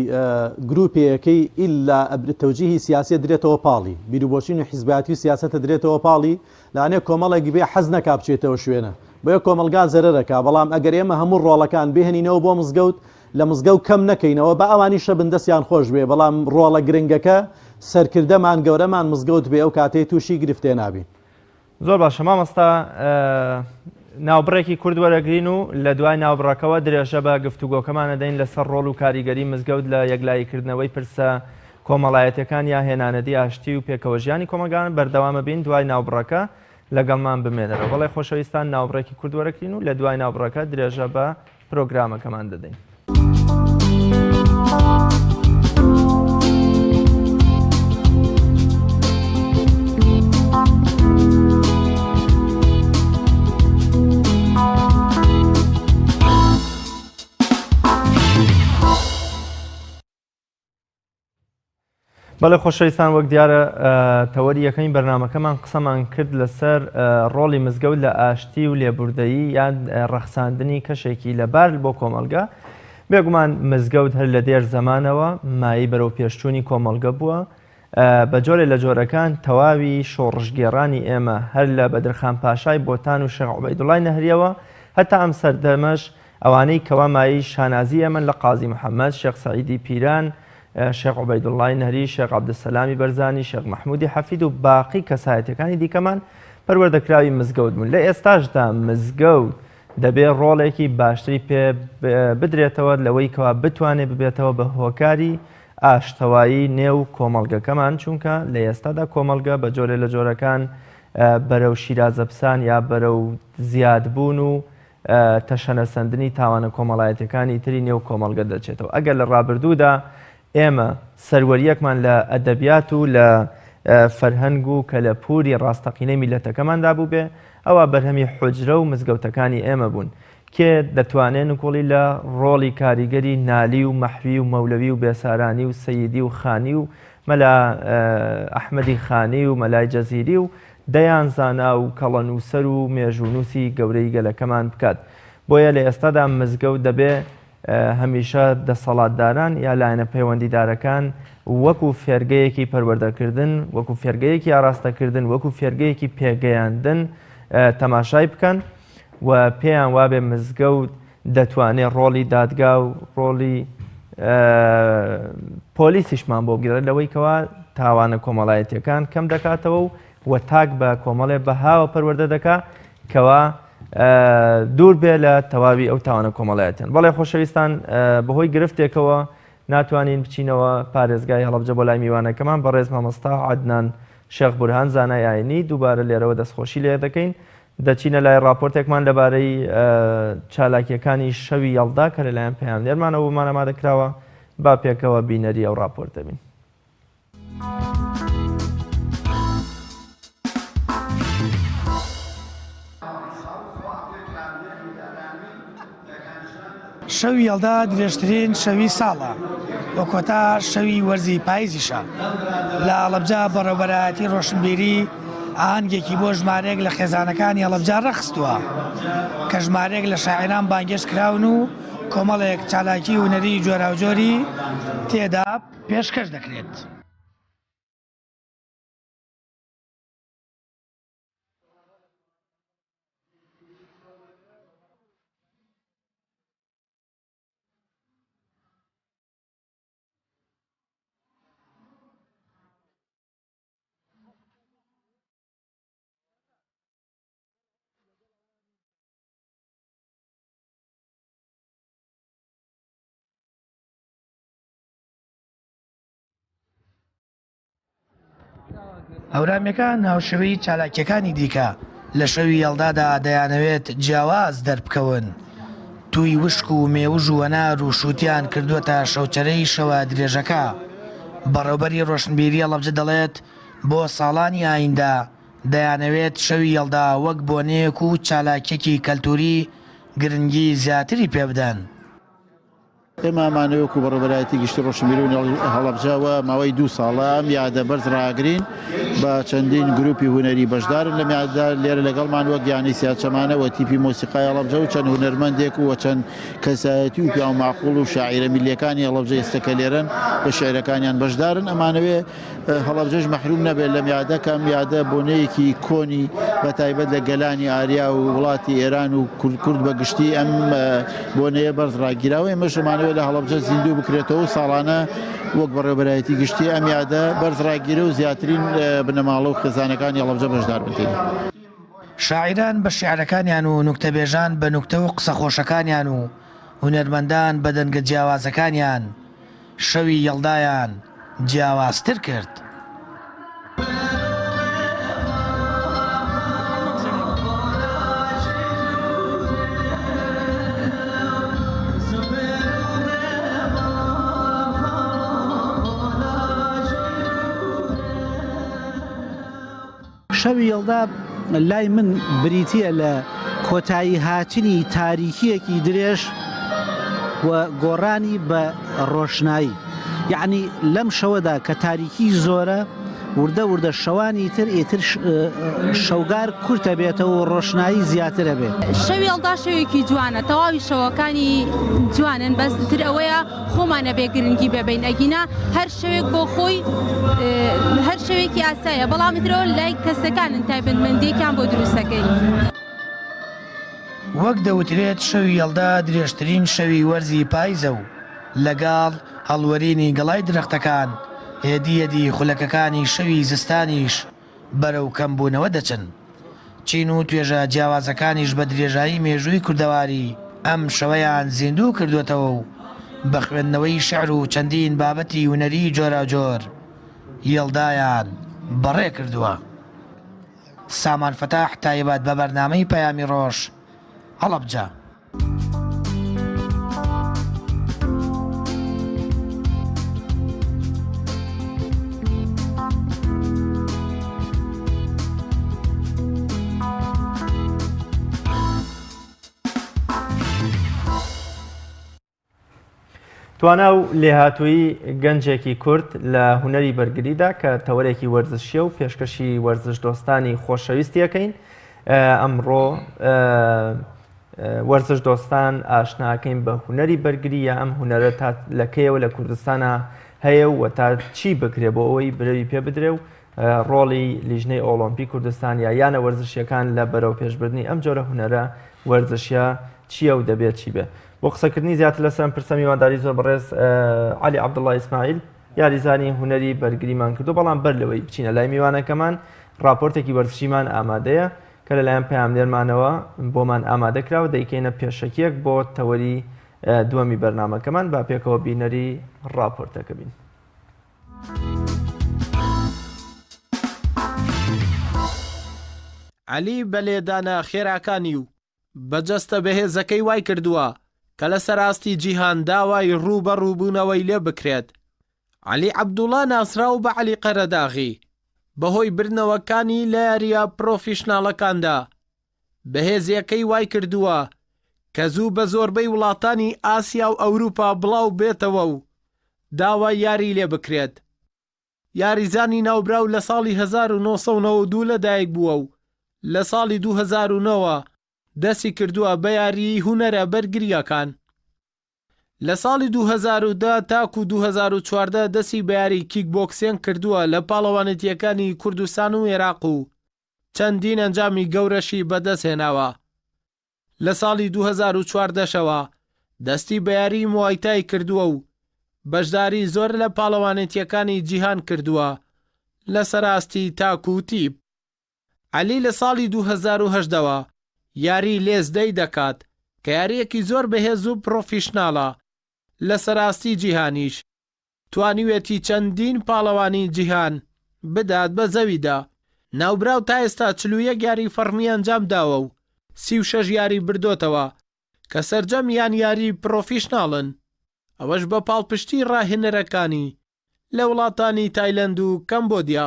گروپێکەی ئللا تەوجیهی سیاسی درێتەوە پاڵی بیروبۆچین و حیزباتی و سیاسەتە درێتەوە پاڵی لانێ کۆمەڵێک بێ حەز نەکا بچێتەوە شوێنە بۆیە کۆمەڵگا زەرەرەکا بەڵام ئەگەر ئێمە هەموو ڕۆڵەکان بهێنینەوە بۆ مزگەوت لە مزگەوت کەم نەکەینەوە با ئەوانیشە بن دەستیان خۆش بێ بەڵام ڕۆڵە گرنگەکە سەرکردەمان گەورەمان مزگەوت بێ ئەو کاتەی تووشی گرفتێ نابین. زۆر باشە مامۆستا ناوبڕێکی کورت وەرەگرین و لە دوای ناوبڕەکەوە درێژە بە گفتوگۆکەمان ئەدەین لەسەر ڕۆڵ و کاریگەری مزگەوت لە یەکلاییکردنەوەی پرسە کۆمەڵایەتیەکان یا هێنانەدی ئاشتی و پێکەوەژیانی کۆمەڵگان بەردەوامە بین دوای ناوبڕەکە لەگەڵمان بمێنەرەوە بەڵێ خۆشەویستان ناوبڕێکی کورت وەرەگرین و لە دوای ناوبڕەکە درێژە بە پرۆگرامەکەمان دەدەین. بەڵێ خۆشەویستان وەک دیارە تەوەری یەکەمی بەرنمەکەمان قسەمان کرد لەسەر ڕۆڵی مزگەوت لە ئاشتی و لێبوردەیی یان ڕەخساندنی کەشێکی لەبار بۆ کۆمەڵگە بێگومان مزگەوت هەر لە دێر زەمانەوە مایەی بەرەو پێشچوونی کۆمەڵگە بووە بە جۆرێ لە جۆرەکان تەواوی شۆڕشگێڕانی ئێمە هەر لە بەدرخان پاشای بۆتان و شێخ عوبەیدوڵای نەهریەوە هەتا ئەم سەردەمەش ئەوانەی کەوا مایەی شانازی ئێمەن لە قازی محەمەد، شێخ سەعیدی پیران، شێخ عوبەیدوڵڵای نەهری، شێخ عەبدولسەلامی بەرزانی، شێخ مەحموودی حەفید و باقی کەسایەتیەکانی دیکەمان پەروەردەکراوی مزگەوت بوون. لە ئێستاشدا مزگەوت دەبێ ڕۆڵێکی باشتری پێ بدرێتەوە لەوەی کەوا بتوانێ ببێتەوە بە هۆکاری ئاشتەوایی نێو کۆمەڵگەکەمان چونکە لە ئێستادا کۆمەڵگە بە جۆرێ لە جۆرەکان بەرەو شیرازەپسان یا بەرەو زیادبوون و تەشەنەسەندنی تاوانە کۆمەڵایەتیەکانی تری نێو کۆمەڵگە دەچێتەوە. ئەگەر لە ڕابردوودا ئێمە سەروەرییەکمان لە ئەدەبیات و لە فەرهەنگ و کەلەپووری ڕاستەقینەی میللەتەکەماندا بووبێ، ئەوا بەرهەمی حوجرە و مزگەوتەکانی ئێمە بوون. کێ دەتوانێ نکوڵی لە ڕۆڵی کاریگەری نالی و مەحوی و مەولەوی و بێسارانی و سەیدی و خانی و مەلا ئەحمەدی خانی و مەلای جەزیری و دەیان زانا و کەڵەنووسەر و مێژوونووسی گەورەی گەلەکەمان بکات. بۆیە لە ئێستادا مزگەوت دەبێ هەمیشە دەسەڵاتداران یا لایەنە پەیوەندیدارەکان وەکو فێرگەیەکی پەروەردەکردن، وەکو فێرگەیەکی ئاراستەکردن، وەکو فێرگەیەکی پێگەیاندن تەماشای بکەن و پێیان وابێ مزگەوت دەتوانێ ڕۆڵی دادگا و ڕۆڵی پۆلیسیشمان بۆ بگێڕێت لەوەی کەوا تاوانە کۆمەڵایەتیەکان کەم دەکاتەوە و و تاک بە کۆمەڵێ بەهاوە پەروەردە دەکا کەوا دوور بێ لە تەواوی ئەو تاوانە کۆمەڵایەتیان بەڵێ خۆشەویستان بەهۆی گرفتێکەوە ناتوانین بچینەوە پارێزگای هەڵەبجە بۆ لای میوانەکەمان بەڕێز مامۆستا عەدنان شێخ بورهان زانای ئاینی دووبارە لێرەوە دەستخۆشی لێ دەکەین دەچینە لای ڕاپۆرتێکمان لەبارەی چالاکییەکانی شەوی یەڵدا کە لەلایەن پەیامنێرمانەوە بۆمان ئامادە کراوە، با پێکەوە بینەری ئەو ڕاپۆرتە بین. شەوی یەڵدا درێژترین شەوی ساڵە و کۆتا شەوی وەرزی پایزیشە. لە هەڵەبجە بەڕێوبەرایەتی ڕۆشنبیری ئاهەنگێکی بۆ ژمارەیەک لە خێزانەکانی هەڵەبجە ڕێکخستووە کە ژمارەیەک لە شاعیران بانگهێشت کراون و کۆمەڵێک چالاکی هونەری جۆراوجۆری تێدا پێشکەش دەکرێت. هەورامیەکان هاوشێوەی چالاکیەکانی دیکە لە شەوی یەڵدادا دەیانەوێت جیاواز دەربکەون، تووی وشک و مێوژ و هەنار و شووتیان کردووەتە شەوچەرەی شەوە درێژەکە. بەڕێوبەری ڕۆشنبیری هەڵەبجە دەڵێت، بۆ ساڵانی ئایندە. دەیانەوێت شەوی یەڵدا وەک بۆنەیەک و چالاکیەکی کەلتوری گرنگی زیاتری پێبدەن. ئێمە ئەمانەوێ وەکو بەڕێوەبەرایەتی گشتی ڕۆشنبیری و هونەری هەڵەبجە و ماوەی دوو ساڵە ئەم یادە بەرز ڕاگرین بە چەندین گروپی هونەری بەشدارن لەم یادە لێرە لەگەڵمان وەک یانەی سیاچەمانە و تیپی مۆسیقای هەڵەبجە و چەند هونەرمەندێک و چەند کەسایەتی و پیاو ماقوڵ و شاعیرە میللیەکانی هەڵەبجە ئێستا کە لێرەن بە شعرەکانیان بەشدارن ئەمانەوێ هەڵەبجەش مەحروم نەبێت لەم یادە کە ئەم یادە بۆنەیەکی کۆنی بە تایبەت لە گەلانی ئاریا و وڵاتی ئێران و کورد بە گشتی ئەم بۆنەیە بەرز ڕاگیراوە ئێمەش ئەمانەوێت لە هەڵەبجە زیندوو بکرێتەوە و ساڵانە وەک بەڕێوەبەرایەتی گشتی ئەم یادە بەرز ڕاگیرە و زیاترین بنەماڵە و خێزانەکانی هەڵەبجە بەشدار بن تێیدا. شاعیران بە شیعرەکانیان و نوکتەبێژان بە نوکتە و قسە خۆشەکانیان و هونەرمەندان بە دەنگە جیاوازەکانیان شەوی یەڵدایان جیاوازتر کرد. شەوی یەڵدا لای من بریتییە لە کۆتایی هاتنی تاریکییەکی درێژ و گۆڕانی بە ڕۆشنایی. یەعنی لەم شەوەدا کە تاریکی زۆرە، وردە وردە شەوانی تر ئیتر شەوگار کورتە بێتەوە و ڕۆشنایی زیاترە بێ. شەوی یەڵدا شەوێکی جوانە تەواوی شەوەکانی جوانن بەس تر ئەوەیە خۆمان ئەبێ گرنگی بەبین ئەگینا هەر شەوێک بۆ خۆی هەر شەوێکی ئاسایە بەڵام ترەوە لای کەسەکانن تایبەتمەندیەکیان بۆ دروستەکەی. وەک دەوترێت شەوی یەڵدا درێژترین شەوی وەرزی پایزە و لەگەڵ هەڵوەرینی گەڵای درەختەکان هێدی هێدی خولەکەکانی شەوی زستانیش بەرەو کەمبوونەوە دەچن. چین و توێژە جیاوازەکانیش بە درێژایی مێژووی کوردەواری ئەم شەوەیان زیندوو کردووەتەوە و بە خوێندنەوەی شیعر و چەندین بابەتی هونەریی جۆراوجۆر یەڵدایان بەڕێ کردووە. سامان فەتاح تایبەت بە بەرنامەی پەیامی ڕۆژ، هەڵەبجە. توانا و لێهاتوویی گەنجێکی کورد لە هونەری بەرگریدا کە تەوەرێکی وەرزشیە و پێشکەشی وەرزش دۆستانی خۆشەویستی ئەکەین ئەمڕۆ وەرزش دۆستان ئاشناکەین بە هونەری بەرگری یا ئەم هونەرە تا لەکەیەوە لە کوردستانە هەیە و تا چی بکرێ بۆ ئەوەی برەوی پێ بدرێ و ڕۆڵی لیژنەی ئۆڵۆمپی کوردستان یا یانە وەرزشیەکان لە بەرەو پێشبردنی ئەم جۆرە هونەرە وەرزشیە چییە و دەبێت چی بێ بۆ قسەکردنی زیاتر لەسەر ئەم پرسە میوانداری زۆر بەڕێز عەلی عەبدوڵڵا ئیسماعیل یاریزانی هونەری بەرگریمان کردو بەڵام بەر لەوەی بچینە لای میوانەکەمان راپۆرتێکی وەرزشیمان ئامادەیە کە لەلایەن پەیامنێرمانەوە بۆمان ئامادە کراوە دەیکەینە پێشەکیەک بۆ تەوەری دووەمی بەرنامەکەمان با پێکەوە بینەری راپۆرتەکە بین. عەلی بە لێدانە خێراکانی و بە جەستە بەهێزەکەی وای کردووە کە لەسەر ئاستی جیهان داوای ڕووبەڕووبوونەوەی لێ بکرێت. عەلی عەبدوڵا ناسراو بە عەلی قەرەداغی، بەهۆی بردنەوەکانی لە یارییە پرۆفیشناڵەکاندا، بەهێزییەکەی وای کردووە کە زوو بە زۆربەی وڵاتانی ئاسیا و ئەوروپا بڵاو بێتەوە و داوای یاری لێ بکرێت. یاریزانی ناوبراو لە ساڵی 1992 لەدایک بووە و لە ساڵی 2009 وە دەستی کردووە بە یاریی هونەرە بەرگرییەکان. لە ساڵی 2010 تاکو 2014 دەستی بە یاری کیک بۆکسێنگ کردووە لە پاڵەوانێتییەکانی کوردستان و ئێراق و چەندین ئەنجامی گەورەشی بەدەستهێناوە. لە ساڵی 2014 شەوە دەستی بە یاریی موایتای کردووە و بەشداری زۆر لە پاڵەوانێتییەکانی جیهان کردووە لەسەر ئاستی تاک و تیپ. عەلی لە ساڵی 2018 وە یاری لێس دەی دەکات کە یارییەکی زۆر بەهێز و پڕۆفیشناڵە لەسەر ئاستی جیهانیش توانیوێتی چەندین پاڵەوانی جیهان بدات بە زەویدا. ناوبراو تا ئێستا 41 یاری فەڕمی ئەنجام داوە و 36 یاری بردۆتەوە کە سەرجەمیان یاری پڕۆفیشناڵن، ئەوەش بە پاڵپشتی ڕاهێنەرەکانی لە وڵاتانی تایلەند و کەمبۆدیا.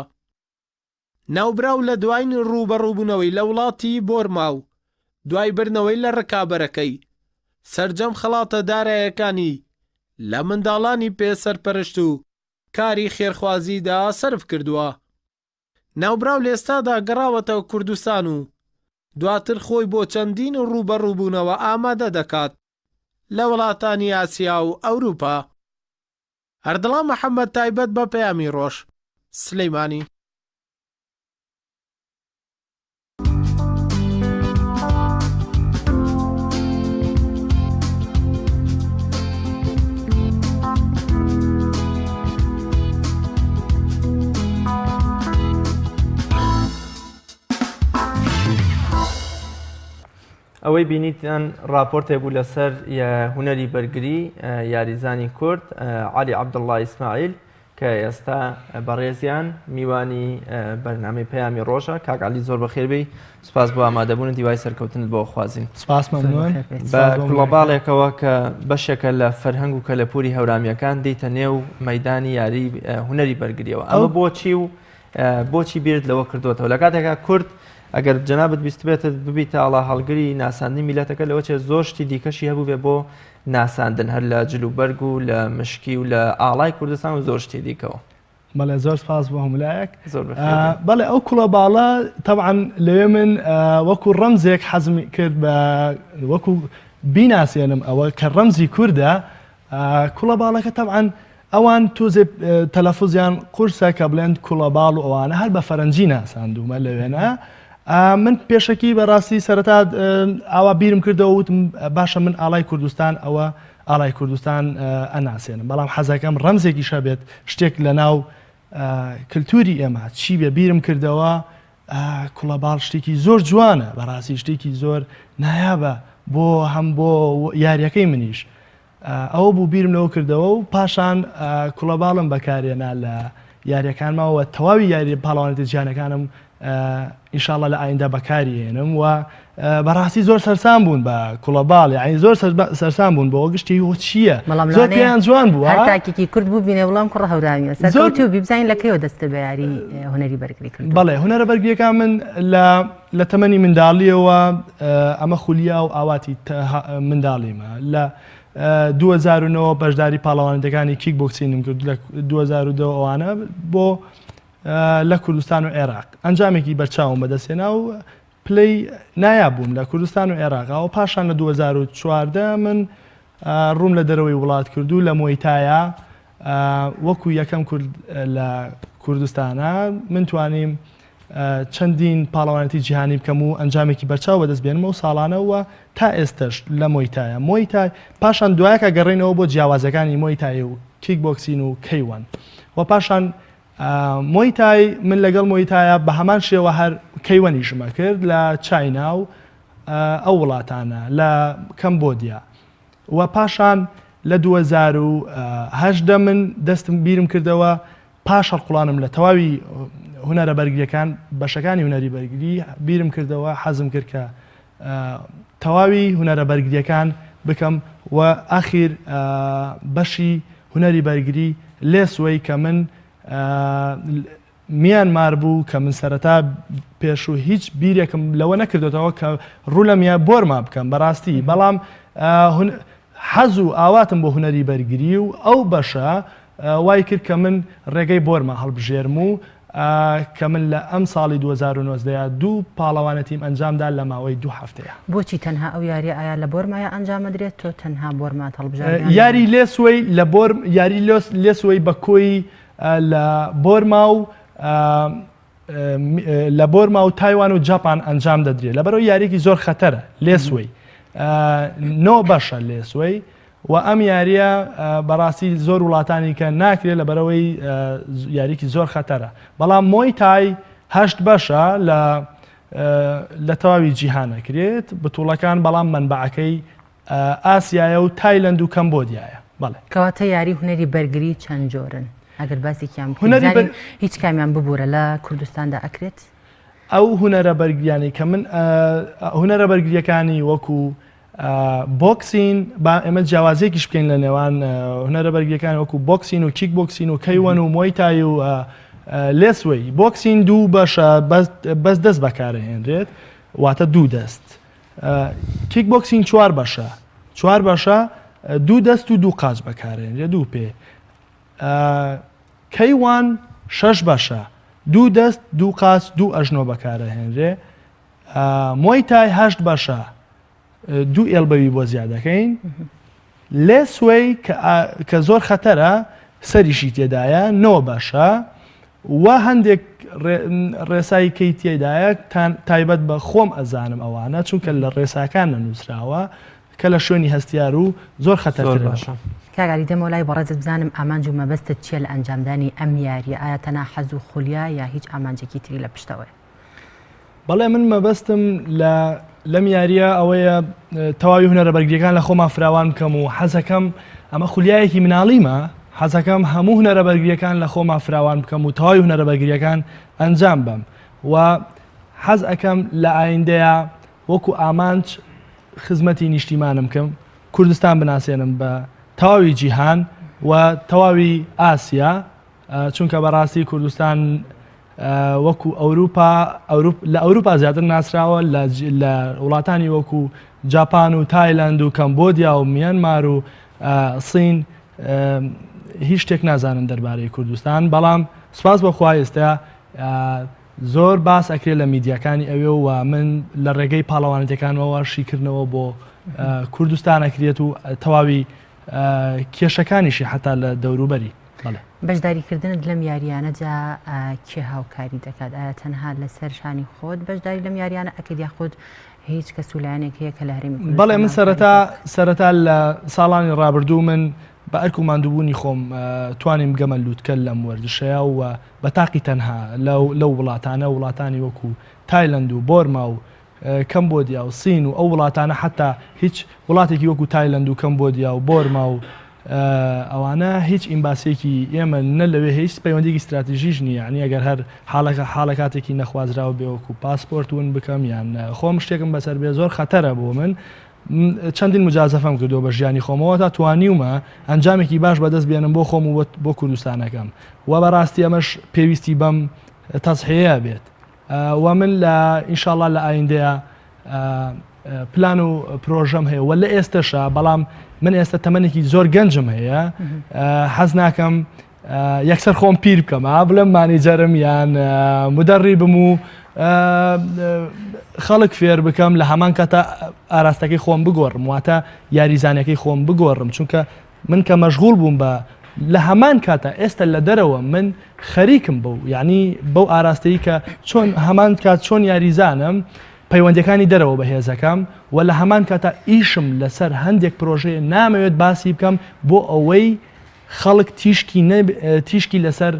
ناوبراو لە دواین ڕووبەڕووبوونەوەی لە وڵاتی بۆرما و دوای بردنەوەی لە ڕکابەرەکەی، سەرجەم خەڵاتە دارایەکانی لە منداڵانی بێ سەرپەرشت و کاری خێرخوازیدا سەرف کردووە. ناوبراو لە ئێستادا گەڕاوەتەوە کوردستان و دواتر خۆی بۆ چەندین ڕووبەڕووبوونەوە ئامادە دەکات لە وڵاتانی ئاسیا و ئەوروپا. ئەردەڵان محەمەد تایبەت بە پەیامی ڕۆژ، سلیمانی. ئەوەی بینیتان ڕاپۆرتێک بوو لەسەر هونەری بەرگری یاریزانی کورد عەلی عەبدوڵڵا ئیسماعیل کە ئێستا بەڕێزیان میوانی بەرنامەی پەیامی ڕۆژە. کاک عەلی زۆر بەخێر بێی، سوپاس بۆ ئامادەبوونت، هیوای سەرکەوتنت بۆ خوازین. سپاس مەمنون. بە کوڵەباڵێکەوە کە بەشێکە لە فەرهەنگ و کەلەپوری هەورامییەکان دێیتە نێو مەیدانی یاری هونەری بەرگریەوە، ئەمە بۆچی و بۆچی بیرت لەوە کردووەتەوە لە کاتێکا کورد ئەگەر جەنابت بیستبێتت ببیتە ئاڵا هەڵگری ناساندنی میلەتەکە لەوە چێ زۆر شتی دیکەشی هەبوو بێ بۆ ناساندن هەر لە جل و بەرگ و لە مشکی و لە ئاڵای کوردستان و زۆر شتی دیکەوە. بەڵێ زۆر سپاس بۆ هەموو لایەک. بەڵێ ئەو کوڵە باڵە تەبعەن لەوێ من وەکو ڕەمزێک حەزم کرد بە وەکو بیناسێنم ئەوە کە ڕەمزی کوردە کوڵە باڵەکە تەبعەن ئەوان تۆزێ تەلەفوزیان قورسە کە بڵێن کوڵەباڵ و ئەوانە هەر بە فەرەنجی ناساندوومە لەوێنە من پێشەکی بەڕاستی سەرەتا ئاوا بیرم کردەوە وتم باشە من ئاڵای کوردستان ئەوە ئاڵای کوردستان ئەناسێنم بەڵام حەزەکەم ڕەمزێکیش هەبێت شتێک لە ناو کللتوری ئێمە چی بێ بیرم کردەوە کوڵەباڵ شتێکی زۆر جوانە بەڕاستی شتێکی زۆر نایابە بۆ هەم بۆ یاریەکەی منیش ئەوە بوو بیرم لەوە کردەوە و پاشان کوڵەباڵم بەکارهێنا لە یاریەکانمەوە و تەواوی یاری پاڵەوانێتە جیهانەکانم ئینشاڵڵا لە ئایندە بەکاری هێنم و بەڕاستی زۆر سەرسام بوون بە کوڵەباڵ یعنی زۆر سەرسام بوون بۆ گشتی هۆ چییە زۆر پێیان جوان بوو هەر تاکێکی کورد بوو بینێ وڵام کوڕە هەورامیە سەرکەوتوو بی بزانین لە کەیەوە دەستت بە یاری هونەری بەرگری کرد بەڵێ هونەرە بەرگریەکان من لە لە تەمەنی منداڵییەوە ئەمە خولیا و ئاواتی منداڵیمە. لە 2009 بەشداری پاڵەوانێتیەکانی کیک بۆکسینم کرد لە 2010 ئەوانە بۆ لە کوردستان و عێراق ئەنجامێکی بەرچاوم بەدەستهێنا و پلەی نایاب بووم لە کوردستان و عێراق و پاشان لە 2014 من ڕووم لە دەرەوەی وڵات کرد و لە مۆیتایا وەکو یەکەم کورد لە کوردستانە من توانیم چەندین پاڵەوانێتی جیهانی بکەم و ئەنجامێکی بەرچاو بەدەست بێنم ئەو ساڵانە و تا ئێستەش لە مۆیتایە مۆیتای پاشان دوایەکە گەڕێنەوە بۆ جیاوازەکانی مۆیتای و کیک بۆکسین و کەیوان و پاشان مۆیتای من لەگەڵ مۆیتایە بە هەمان شێوە هەر کەیوەنیشمە کرد لە چاینا و ئەو وڵاتانە لە کەمبۆدیا و پاشان لە 2010 من دەستم بیرم کردەوە پاش هەڵقوڵانم لە تەواوی هونەرە بەرگریەکان بەشەکانی هونەری بەرگری بیرم کردەوە حەزم کرد کە تەواوی هونەرە بەرگریەکان بکەم و ئاخیر بەشی هونەری بەرگری لێسوەی کە من میانمار بوو کە من سەرەتا پێشوو هیچ بیرێکم لەوە نەکردێتەوە کە ڕوو لە میا بۆرما بکەم بەڕاستی بەڵام حەز و ئاواتم بۆ هونەری بەرگری و ئەو بەشە وای کرد کە من ڕێگەی بۆرما هەڵبژێرم و کە من لە ئەم ساڵی 2019 یا دوو پاڵەوانێتیم ئەنجامدا لە ماوەی دوو هەفتەیە. بۆچی تەنها ئەو یاریە ئایا لە بۆرمایا ئەنجام ئەدرێت تۆ تەنها بۆرمات هەڵبژارد یان یاری لێسوەی لە بۆر یاری لێسوەی بە کۆی لە بۆرما و لە بۆرما و تایوان و جاپان ئەنجام دەدرێت لەبەرەوە یاریێکی زۆر خەتەرە لێسوەی نۆ بەشە لێسوەی و ئەم یاریە بەڕاستی زۆر وڵاتانی کە ناکرێت لەبەرەوەی یاریکی زۆر خەتەرە بەڵام مۆی تای هەشت بەشە لە لە تەواوی جیهانەکرێت بتوڵەکان بەڵام منبعەکەی ئاسیایە و تایلەند و کەمبۆدیایە. بەڵێ. کەواتە یاری هونەری بەرگری چەند جۆرن؟ ئەگەر باسێکیان بکەین هونەری بزانین هیچ کامیان ببورە لە کوردستاندا ئەکرێت؟ ئەو هونەرە بەرگریانەی کە من هونەرە بەرگریەکانی وەکو بۆکسین با ئێمە جیاوازیەکیش بکەین لە نێوان هونەرە بەرگریەکان وەکو بۆکسین و کیک بۆکسین و کەیوەن و مۆیتای و. لێسوەی بۆکسین دوو بەشە بەس دەست بەکارهێنرێت واتە دوو دەست کیک بۆکسین چوار بەشە چوار بەشە دوو دەست و دوو قاچ بەکارێنرێت دوو پێ کەیوان شەش بەشە دوو دەست دوو قاچ دوو ئەژنۆ بەکارەهێنرێ مۆی تای هەشت بەشە دوو ئێڵبەوی بۆ زیاد دەکەین لێسوەی کە زۆر خەتەرە سەریشی تێدایە نۆ بەشە و هەندێک ڕێسای کەی تێدایە تایبەت بە خۆم ئەزانم ئەوانە چونکە لە ڕێساکان نەنووسراوە کە لە شوێنی هەستیار و زۆر خەتەرتر باشە. کاک عەلی دەمەوە لای بەڕێزت بزانم ئامانج و مەبەستت چیە لە ئەنجامدانی ئەم یاریە ئایا تەنها حەز و خولیا یا هیچ ئامانجێکی تری لە پشتەوەیە؟ بەڵێ من مەبەستم لە لەم یاریە ئەوەیە تەواوی هونەرە بەرگریەکان لە خۆما فراوان بکەم و حەزەکەم ئەمە خولیایەکی مناڵیمە حەزەکەم هەموو هونەرە بەرگریەکان لە خۆما فراوان بکەم و تەواوی هونەرە بەرگریەکان ئەنجام بەم و حەز ئەەکەم لە ئایندەیە وەکو ئامانج خزمەتی نیشتیمانم بکەم کوردستان بناسێنم بە تەواوی جیهان و تەواوی ئاسیا چونکە بەڕاستی کوردستان وەکو ئەوروپا لە ئەوروپا زیاتر ناسراوە لە وڵاتانی وەکو جاپان و تایلند و کەمبۆدیا و میانمار و سین هیچ شتێک نازانن دەربارەی کوردستان بەڵام سپاس بەخوا ئێستا زۆر باس ئەکرێت لە میدیاکانی ئەوێ و من لە ڕێگەی پاڵەوانەتەکانەوە شیکردنەوە بۆ کوردستان ئەکرێت و تەواوی کێشەکانیشی حتا لە دەوروبەری. بەشداریکردنت لەم یاریانەدا کێ هاوکاری دەکات؟ ئایا تەنها لەسەر شانی خۆت بەشداری لەم یاریانە ئەکەیت یاخود هیچ کەس و لایەنێک هەیە کە لە هەرێمی کوردستان بەڵێ من سەرەتا سەرەتا لە ساڵانی ڕابردوو من بە ئەرک و ماندووبوونی خۆم توانیم بگەمە لووتکە لەم وەرزشەیە و بە تاقی تەنها لەو وڵاتانە وڵاتانی وەکو تایلەند و بۆرما و کەمبۆدیا و سین و ئەو وڵاتانە حەتا هیچ وڵاتێکی وەکو تایلەند و کەمبۆدیا و بۆرما و ئەوانە هیچ ئیمباسیەکی ئێمە نە لەوێ هیچ پەیوەندیکی ستراتیژیش نییە یعنی ئەگەر هەر حاڵەکە حاڵە کاتێکی نەخوازراو بێ وەکو پاسپۆرت ون بکەم یان خۆم شتێکم بەسەر بێ زۆر خەتەرە بۆ من چەندین مجازەفەم کردووە بە ژیانی خۆمەوە تا توانیومە ئەنجامێکی باش بەدەست بێنم بۆ خۆم و بۆ کوردستانەکەم و بەڕاستی ئەمەش پێویستی بەم تەزحەیە بێت وە من لە ئینشاڵا لە ئایندەیە پلان و پرۆژەم هەیە وە لە ئێستەشە بەڵام من ئێستا تەمەنێکی زۆر گەنجم هەیە حەز ناکەم یەکسەر خۆم پیر بکەم بڵێم مانیجەرم یان مدەڕی بم و خەڵک فێر بکەم لە هەمان کاتە ئاراستەکەی خۆم بگۆڕم واتە یاریزانەکەی خۆم بگۆڕم چونکە من کە مەشغوڵ بووم بە لە هەمان کاتا ئێستا لە دەرەوە من خەریکم بەو یعنی بەو ئاراستەی کە چۆن هەمان کات چۆن یاریزانم پەیوەندەکانی دەرەوە بەهێزەکەم و لە هەمان کاتا ئیشم لەسەر هەندێک پرۆژەیە نامەوێت باسی بکەم بۆ ئەوەی خەڵک تیشکی تیشکی لەسەر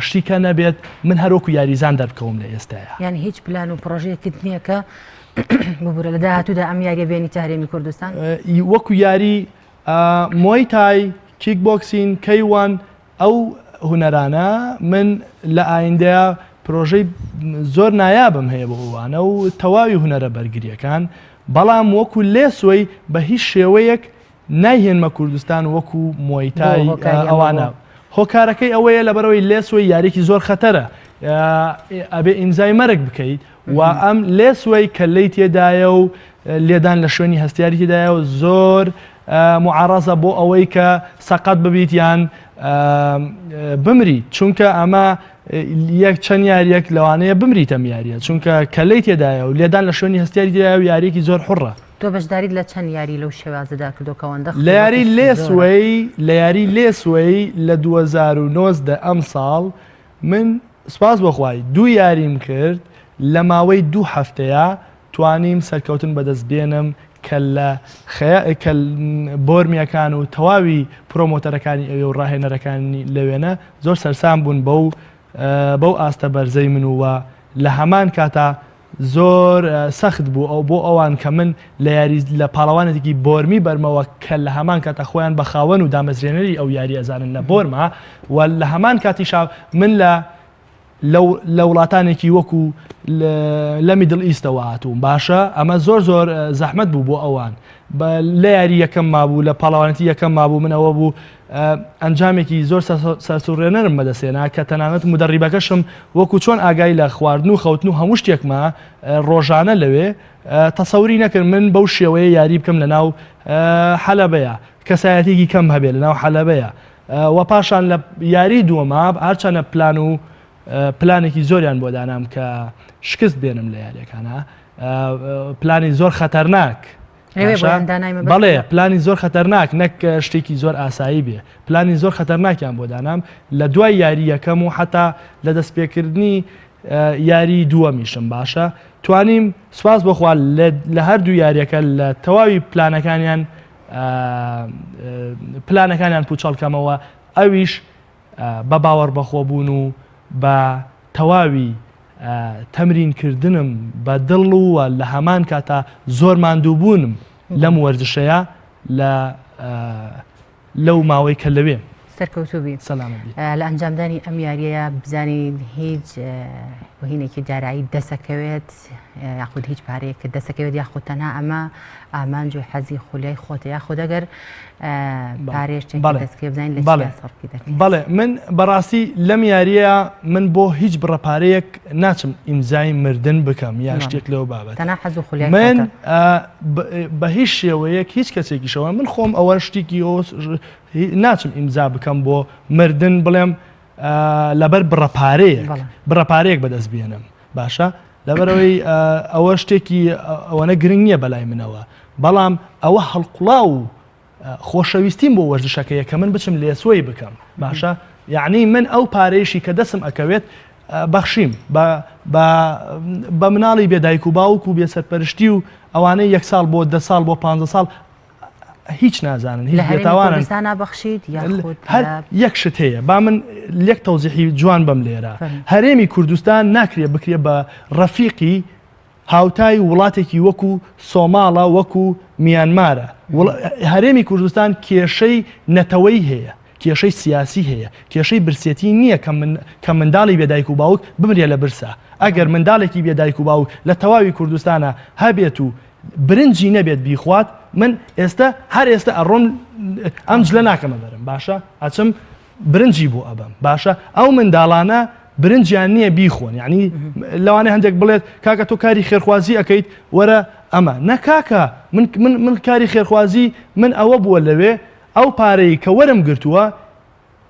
شتیکە نەبێت من هەروەکو یاریزان دەربکەوم لە ئێستاە. یان هیچ پلان و پرۆژەیەکت نییە کە ببورە لە داهاتوودا ئەم یاریە بێنیتە هەرێمی کوردستان؟ وەکو یاری مۆی تای، کیک بۆکسین، کەی وان، ئەو هونەرانە من لە ئایندەیا پرۆژەی زۆر نایابم هەیە بۆ ئەوانە و تەواوی هونەرە بەرگریەکان، بەڵام وەکو لێسوەی بە هیچ شێوەیەک نایهێنمە کوردستان وەکو مۆی تای ئەوانە. هۆکارەکەی ئەوەیە لەبەرئەوەی لێسوەی یاریەکی زۆر خەتەرە ئەبێ ئیمزای مەرگ بکەیت و ئەم لێسوەی کەللەی تێدایە و لێدان لە شوێنی هەستیاری تێدایە و زۆر معڕەزە بۆ ئەوەی کە سەقەت ببیت یان بمریت چونکە ئەمە یەک چەند یاریەک لەوانەیە بمریتە یاریە چونکە کەلەی تێدایە و لێدان لە شوێنی هەستیاری تێدایە و یاریەکی زۆر حڕە. تۆ بەشداریت لە چەند یاری لەو شێوازەدا کردو کەوەندە لە یاری لێسوەی لە یاری لێسوەی لە 2019 ئەمساڵ من سوپاس بۆ خوای دوو یاریم کرد لە ماوەی دوو هەفتەیا توانیم سەرکەوتن بەدەست بێنم کە لە کە بۆرمیەکان و تەواوی پرۆمۆتەرەکانی ئەوێ و ڕاهێنەرەکانی لەوێنە زۆر سەرسام بوون بەو بەو ئاستە بەرزەی من و لە هەمان کاتا زۆر سەخت بوو ئەو بۆ ئەوان کە من لە یاری لە پاڵەوانێتێکی بۆرمی بەرمەوە کە لە هەمان کاتە خۆیان بە خاوەن و دامەزرێنەری ئەو یاری ئەزانن لە بۆرما و لە هەمان کاتیشا من لە لە وڵاتانێکی وەکو لە Middle East ەوە هاتووم باشە ئەمە زۆر زۆر زەحمەت بوو بۆ ئەوان لە یاری یەکەم مابوو لە پاڵەوانەتی یەکەم مابوو من ئەوە بوو ئەنجامێکی زۆر سەرسوڕێنەرم بەدەستێنا کە تەنانەت مدەڕیبەکەشم وەکو چۆن ئاگای لە خواردن و خەوتن و هەموو شتێکمە ڕۆژانە لەوێ تەسەوری نەکرد من بەو شێوەیە یاری بکەم لە ناو حەلەبەیە کەسایەتێکی کەم هەبێ لە ناو حەلەبەیە و پاشان لە یاری دووەما هەرچەنە پلان و پلانێکی زۆریان بۆ دانام کە شکست بێنم لە یاریەکانە پلانی زۆر خەتەرناک بەڵێ پلانی زۆر خەتەرناک نەک شتێکی زۆر ئاسایی بێ پلانی زۆر خەتەرناکیان بۆ دانام لە دوای یاری یەکەم و حتا لە دەستپێکردنی یاری دووەمیشم باشە توانیم سوپاس بۆخوا لە هەردوو یاریەکە لە تەواوی پلانەکانیان پلانەکانیان پوچەڵ کەمەوە ئەویش بە باوەڕ بەخۆبوون و بە تەواوی تەمرین کردنم بە دڵ و لە هەمان کاتا زۆر ماندووبوونم لەم وەرزشەیە لە لەو ماوەی کە لەوێم. سەرکەوتوو بی. سەلامەت بی. لە ئەنجامدانی ئەم یاریەیە بزانین هیچ بهینێکی دارایی دەسەکەوێت یاخود هیچ پارەیەکت دەسەکەوێت یاخود تەنها ئەمە ئامانج و حەزی خولیای خۆتە یاخود ئەگەر پارەیە شتێکی دەستکەوێت بزانین لە چیا سەرفی دەکەیت. بەڵێ من بەڕاستی لەم یاریە من بۆ هیچ بڕە پارەیەک ناچم ئیمزای مردن بکەم یا شتێک لەو بابەت تەنها حەز و خولیای من بە هیچ شێوەیەک هیچ کەسێکیشەوە من خۆم ئەوە شتێکی ناچم ئیمزا بکەم بۆ مردن بڵێم لەبەر بڕە پارەیەک بڕە پارەیەک بەدەست بێنم باشە لەبەرەوەی ئەوە شتێکی ئەوەنە گرنگ نییە بەلای منەوە بەڵام ئەوە هەڵقوڵا و خۆشەویستیم بۆ وەرزشەکەیە کە من بچم لێسوەی بکەم باشە یعنی من ئەو پارەیشی کە دەسم ئەکەوێت بەخشیم بە مناڵی بێ دایک و باوک و بێ سەرپەرشتی و ئەوانەی یەک ساڵ بۆ دە ساڵ بۆ پ ساڵ هیچ نازانن هیچ بێتاوانن بەخشیت هەر یەک شت هەیە با من لێک تەوزیحی جوان بەم لێرە هەرێمی کوردستان ناکرێ بکرێ بە ڕەفیقی هاوتای وڵاتێکی وەکو سۆماڵە وەکو میانمارە هەرێمی کوردستان کێشەی نەتەوەی هەیە کێشەی سیاسی هەیە کێشەی برسێتی نییە کە من کە منداڵی بێ دایک و باوک بمرێ لە برسا ئەگەر منداڵێکی بێ دایک و باوک لە تەواوی کوردستانە هەبێت و برنجی نەبێت بیخوات من ئێستا هەر ئێستا ئەڕۆم ئەم جلە ناکەمە بەرم باشە ئەچم برنجی بۆ ئەبەم باشە ئەو منداڵانە برنجیان نییە بیخۆن یعنی لەوانەیە هەندێک بڵێت کاکە تۆ کاری خێرخوازی ئەەکەیت وەرە ئەمە نە کاکە من من من کاری خێرخوازی من ئەوە بووە لەوێ ئەو پارەی کە وەرم گرتووە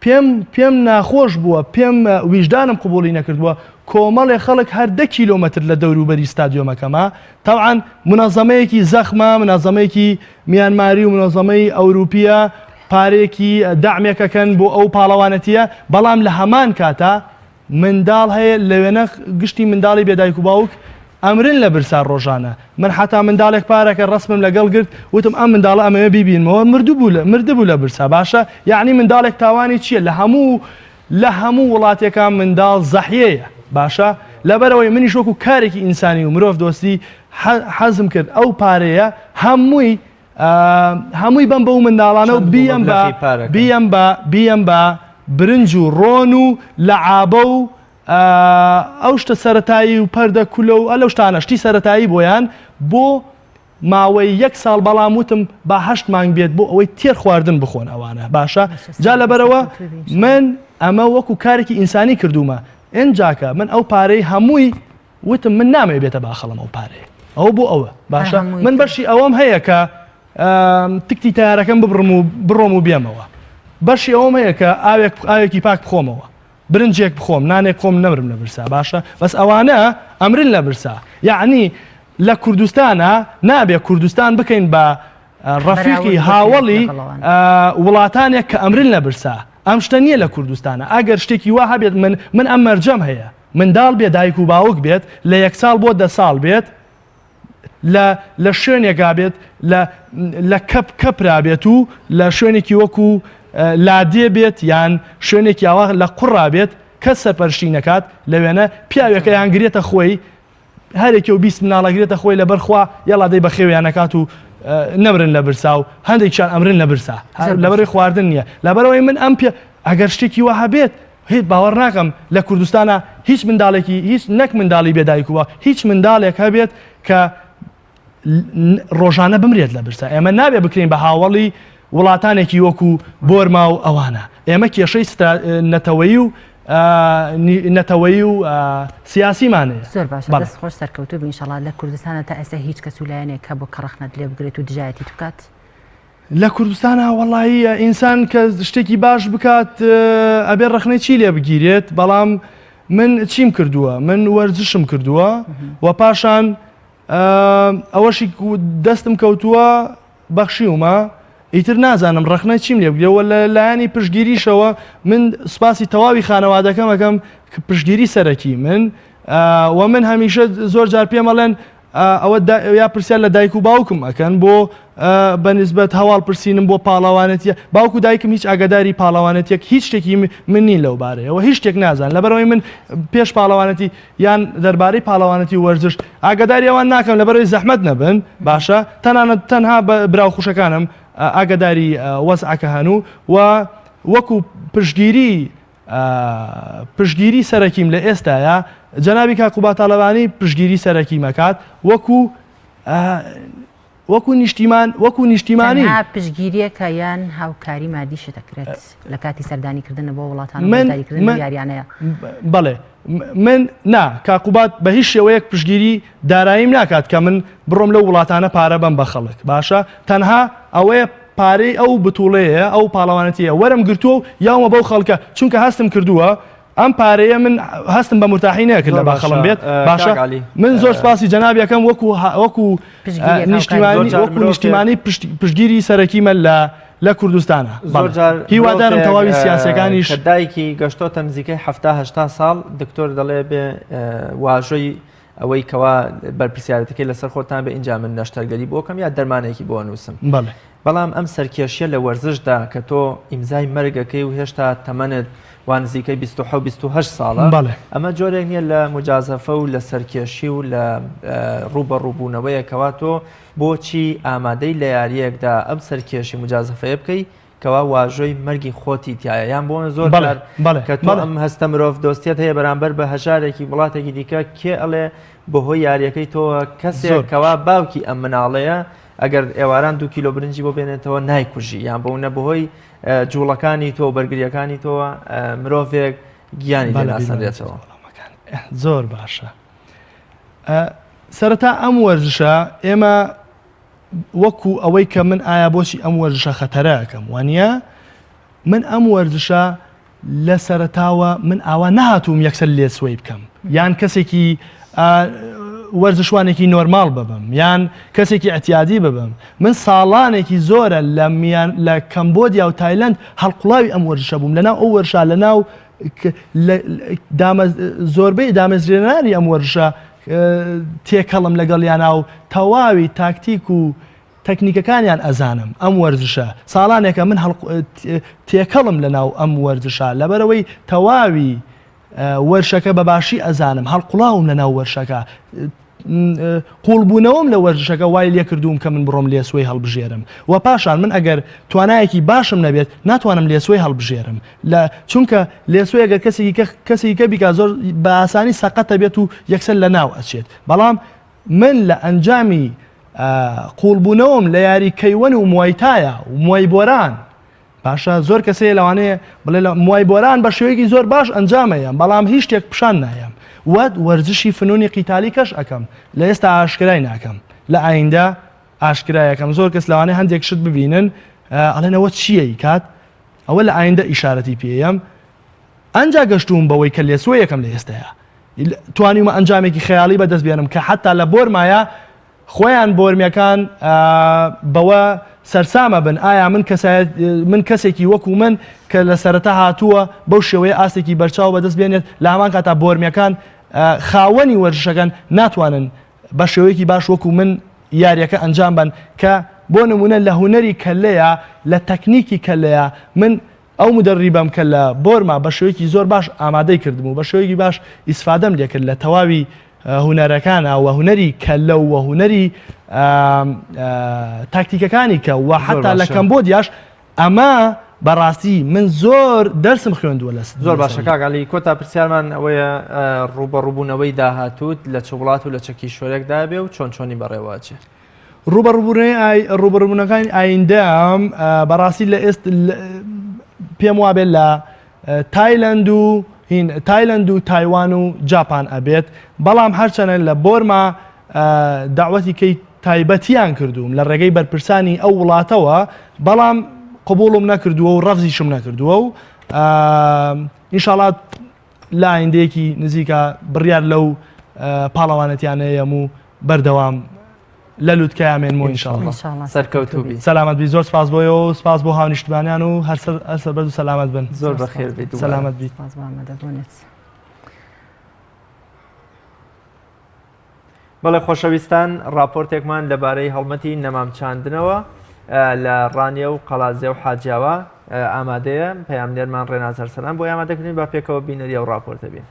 پێم پێم ناخۆش بووە پێم ویژدانم قبوڵی نەکردووە کۆمەڵێ خەڵک هەر دە کیلۆمەتر لە دەوروبەری ستادیۆمەکەمە تەبعەن منەزەمەیەکی زەخمە منەزەمەیەکی میانماری و منەزەمەی ئەوروپیە پارەیەکی دەعمێک ئەکەن بۆ ئەو پاڵەوانەتیە بەڵام لە هەمان کاتا منداڵ هەیە لەوێنە گشتی منداڵی بێ دایک و باوک ئەمرن لە برسا ڕۆژانە من حتا منداڵێک پارەکە ڕسمم لەگەڵ گرت وتم ئەم منداڵە ئەمەوێ بیبینمەوە مردوو بوو لە مردبوو لە برسا باشە یعنی منداڵێک تاوانی چییە لە هەموو لە هەموو وڵاتێکا منداڵ زەحیەیە باشە لەبەرئەوەی منیش وەکو کارێکی ئینسانی و مرۆڤ دۆستی حەزم کرد ئەو پارەیە هەمووی هەمووی بەم بەو منداڵانە و بیەم بە بیەم بە بیەم بە برنج و ڕۆن و لەعابە و ئەو شتە سەتایی و پەردە کولە و ئەلەو شتانە شتی سەتایی بۆیان بۆ ماوەی یەک ساڵ بەڵام وتم با هەشت مانگ بێت بۆ ئەوەی تێر خواردن بخۆن ئەوانە باشە جا لەبەرەوە من ئەمە وەکو کارێکی ئینسانی کردومە ئینجاکە من ئەو پارەی هەمووی وتم من نامەوێ بێتە باخەڵم ئەو پارەیە ئەو بۆ ئەوە باشە من بەشی ئەوەم هەیە کە تکتی تارەکەم ببڕم و بڕۆم و بێمەوە بەشی ئەوم هەیە کە ئاوێک ئاوێکی پاک بخۆمەوە برنجێک بخۆم نانێک بخۆم نەمرم لە برسا باشە بەس ئەوانە ئەمرن لە برسا یەعنی لە کوردستانا نابێ کوردستان بکەین بە ڕەفیقی هاوەڵی وڵاتانێک کە ئەمرن لە برسا ئەم شتە نییە لە کوردستانە ئەگەر شتێکی وا هەبێت من من ئەم مەرجەم هەیە منداڵ بێ دایک و باوک بێت لە یەک ساڵ بۆ دە ساڵ بێت لە لە شوێنێکا بێت لە لە کەپ کەپرا بێت و لە شوێنێکی وەکو لادێ بێت یان شوێنێکی ئاوا لە قوڕا بێت کەس سەرپەرشتی نەکات لە وێنە پیاوێکە یان گرێتە خۆی هەرێکی و 20 مناڵەگرێتە خۆی لەبەر خوا یاڵا دەی بەخێویان نەکات و نەمرن لە برسا و هەندێکیان ئەمرن لە برسا لەبەرەوەی خواردن نییە لەبەرەوەی من ئەم پێ ئەگەر شتێکی وا هەبێت هیچ باوەڕ ناکەم لە کوردستانا. هیچ منداڵێکی هیچ نەک منداڵی بێ دایک و باوک هیچ منداڵێک هەبێت کە ڕۆژانە بمرێت لە برسا ئێمە نابێ بکرین بە هاوەڵی وڵاتانێکی وەکو بۆرما و ئەوانە ئێمە کێشەی نەتەوەیی و نەتەوەیی و سیاسیمان هەیە. زۆر باشە دەست خۆش سەرکەوتوو بی ئینشەڵا لە کوردستانە تا ئێستا هیچ کەس و لایەنێک هەبوو کە ڕەخنەت لێ بگرێت و دژایەتیت بکات؟ لە کوردستانا وەڵایی ئینسان کە شتێکی باش بکات ئەبێ ڕەخنەی چی لێ بگیرێت بەڵام من چیم کردووە من وەرزشم کردووە و پاشان ئەوەشی دەستم کەوتووە بەخشیومە ئیتر نازانم ڕەخنەی چیم لێ بگرێ وە لە لایەنی پشتگیریشەوە من سوپاسی تەواوی خانەوادەکەم ئەکەم پشتگیری سەرەکی من و من هەمیشە زۆر جار پێم ئەڵێن ئەوە یا پرسیار لە دایک و باوکم ئەکەن بۆ بە نسبەت هەواڵ پرسینم بۆ پاڵەوانێتیە باوک و دایکم هیچ ئاگاداری پاڵەوانێتیەک هیچ شتێکی من نین لەو بارەیەوە هیچ شتێک نازان لەبەرەوەی من پێش پاڵەوانێتی یان دەربارەی پاڵەوانێتی وەرزش ئاگاداری ئەوان ناکەم لەبەرەوەی زەحمەت نەبن باشە تەنانەت تەنها بە برا و خوشەکانم ئاگاداری وەزعەکە هەن و و وەکو پشتگیری پشتگیری سەرەکیم لە ئێستایا جەنابی کاک قوباد تاڵەبانی پشتگیری سەرەکی مەکات وەکو وەکو نیشتیمان وەکو نیشتیمانی. تەنها پشتگیریەکە یان هاوکاری مادیشت دەکرێت لە کاتی سەردانیکردن بۆ وڵاتان و بەشداریکردن لەو یاریانەیە؟ بەڵێ من نا کاک قوباد بە هیچ شێوەیەک پشتگیری داراییم ناکات کە من بڕۆم لەو وڵاتانە پارە بەم بە خەڵک باشە تەنها ئەوەیە پارەی ئەو بتوڵەیە ئەو پاڵەوانەتیە وەرم گرتووە و یاومە بەو خەڵکە چونکە هەستم کردووە ئەم پارەیە من هەستم بە مورتاحی نەکرد لە باخەڵم بێت باشە من زۆر سپاسی جەنابی ئەکەم وەکو وەکو نیشتیمانی وەکو نیشتیمانی پشتگیری سەرەکیمە لە لە کوردستانە هیوادارم تەواوی سیاسەکانیش دایکی گەشتۆتە نزیکەی هەشتا ساڵ دکتۆر دەڵێ بێ واژۆی ئەوەی کەوا بەرپرسیارەتەکەی لەسەر خۆتان بێ ئینجا من نەشتەرگەری بۆ کەم یا دەرمانێکی بۆ نووسم بەڵام ئەم سەرکێشیە لە وەرزشدا کە تۆ ئیمزای مەرگەکەی و هێشتا تەمەنت وا نزیکەی 27 28 ساڵە ئەمە جۆرێک نییە لە مجازەفە و لە سەرکێشی و لە ڕووبەڕووبوونەوەیە کەوا تۆ بۆچی ئامادەی لە یاریەکدا ئەم سەرکێشی مجازەفەیە بکەی کەوا واژۆی مەرگی خۆتی تایە یان بۆ زۆر کە تۆ ئەم هەستە مرۆڤ دۆستیت هەیە بەرامبەر بە هەژارێکی وڵاتێکی دیکە کێ ئەڵێ بەهۆی یاریەکەی تۆ کەسێک کەوا باوکی ئەم مناڵەیە ئەگەر ئێواران دو کیلۆ برنجی بۆ بێنێتەوە نایکوژی یان بۆ نە بەهۆی جوڵەکانی تۆ بەرگریەکانی تۆ مرۆڤێک گیانی لێناسەنرێتەوە. زۆر باشە سەرەتا ئەم وەرزشە ئێمە وەکو ئەوەی کە من ئایا بۆچی ئەم وەرزشە خەتەرە ئەکەم وانە من ئەم وەرزشە لە سەرەتاوە من ئاوا نەهاتووم یەکسەر لێسوەی بکەم یان کەسێکی وەرزشوانێکی نۆرماڵ ببم یان کەسێکی ئەتیادی ببم من ساڵانێکی زۆرە لە میان لە کەمبۆدیا و تایلند هەڵقوڵاوی ئەم وەرزشە بووم لەناو ئەو وەرشا لەناو زۆربەی دامەزرێنەرانی ئەم وەرزشە تێکەڵم لەگەڵیانا و تەواوی تاکتیک و تەکنیکەکانیان ئەزانم ئەم وەرزشە ساڵانێکە من تێکەڵم لەناو ئەم وەرزشە لەبەرەوەی تەواوی وەرشەکە بە باشی ئەزانم هەڵقوڵاوم لەناو وەرشەکە قوڵبوونەوەم لە وەرزشەکە وای لێکردووم کە من بڕۆم لێسوەی هەڵبژێرم و پاشان من ئەگەر توانایەکی باشم نەبێت ناتوانم لێسوەی هەڵبژێرم لە چونکە لێسوەی ئەگەر کەسێکی کە کەسێکی کە بیکا زۆر بە ئاسانی سەقەتە بێت و یەکسەر لە ناو ئەچێت بەڵام من لە ئەنجامی قوڵبوونەوەم لە یاری کەیوەن و موایتایە و موای بۆران باشە زۆر کەس هەیە لەوانەیە بڵێ لە موای بۆران بە شێوەیەکی زۆر باش ئەنجامەیەم بەڵام هیچ شتێک پیشان نایەم وەت وەرزشی فنونی قیتالی کەش ئەکەم لە ئێستا ئاشکرای ناکەم لە ئایندە ئاشکرای ئەکەم زۆر کەس لەوانەیە هەندێک شت ببینن ئەڵێن ئەوە چییە کات ئەوە لە ئایندە ئیشارەتی پێیەم ئەنجا گەشتووم بەوەی کە لێسوە یەکەم لە ئێستایا توانیومە ئەنجامێکی خەیاڵی بەدەست بێنم کە حتا لە بۆرمایە خۆیان بۆرمیەکان بەوە سەرسامە بن ئایا من کەسایەت من کەسێکی وەکو من کە لە سەرەتا هاتووە بەو شێوەیە ئاستێکی بەرچاو بەدەست بێنێت لە هەمان کاتا بۆرمیەکان خاوەنی وەرزشەکەن ناتوانن بە شێوەیەکی باش وەکو من یاریەکە ئەنجام بەن کە بۆ نمونە لە هونەری کەلەیە لە تەکنیکی کەلەیە من ئەو مدەڕیبەم کە لە بۆرما بە شێوەیەکی زۆر باش ئامادەی کردم و بە شێوەیەکی باش ئیسفادەم لێکرد لە تەواوی هونەرەکانە و هونەری کەلە و هونەری تاکتیکەکانی کە و حتا لە کەمبۆدیاش ئەمە. بەڕاستی من زۆر دەرسم خوێندووە لە زۆر باشە کاک عەلی کۆتا پرسیارمان ئەوەیە ڕووبەڕووبوونەوەی داهاتووت لە چ وڵات و لە چ کیشوەرێکدا بێ و چۆن چۆنی بەڕێوە ئەچێ؟ ڕووبەڕووبوونەوەی ئای ڕووبەڕووبوونەکانی ئایندەم بەڕاستی لە ئێست پێم وابێت لە تایلەند و هین تایلەند و تایوان و جاپان ئەبێت بەڵام هەرچەنە لە بۆرما داوەتی کەی تایبەتیان کردووم لە ڕێگەی بەرپرسانی ئەو وڵاتەوە بەڵام قبوڵم نەکردووە و ڕەفزیشم نەکردووە و ئینشاڵا لە ئایندەیەکی نزیکە بڕیار لەو پاڵەوانەتیانەیەم و بەردەوام لە لوتکەیا مێنمەوە ان شاء الله. سەرکەوتوو بی. سەلامەت بی زۆر سپاس بۆ ئێوە و سپاس بۆ هاونیشتمانیان و هەر سەر هەر سەربەرز و سەلامەت بن. زۆر بەخێر بی دووبارە. سەلامەت بی. سپاس بۆ ئامادەبوونت. بەڵێ خۆشەویستان ڕاپۆرتێکمان لەبارەی هەڵمەتی نەمام چاندنەوە لە ڕانیە و قەڵادزێ و حاجیاوا ئامادەیە پەیامنێرمان ڕێناس ئەرسەلان بۆی ئامادەکردین با پێکەوە بینەری ئەو ڕاپۆرتە بین.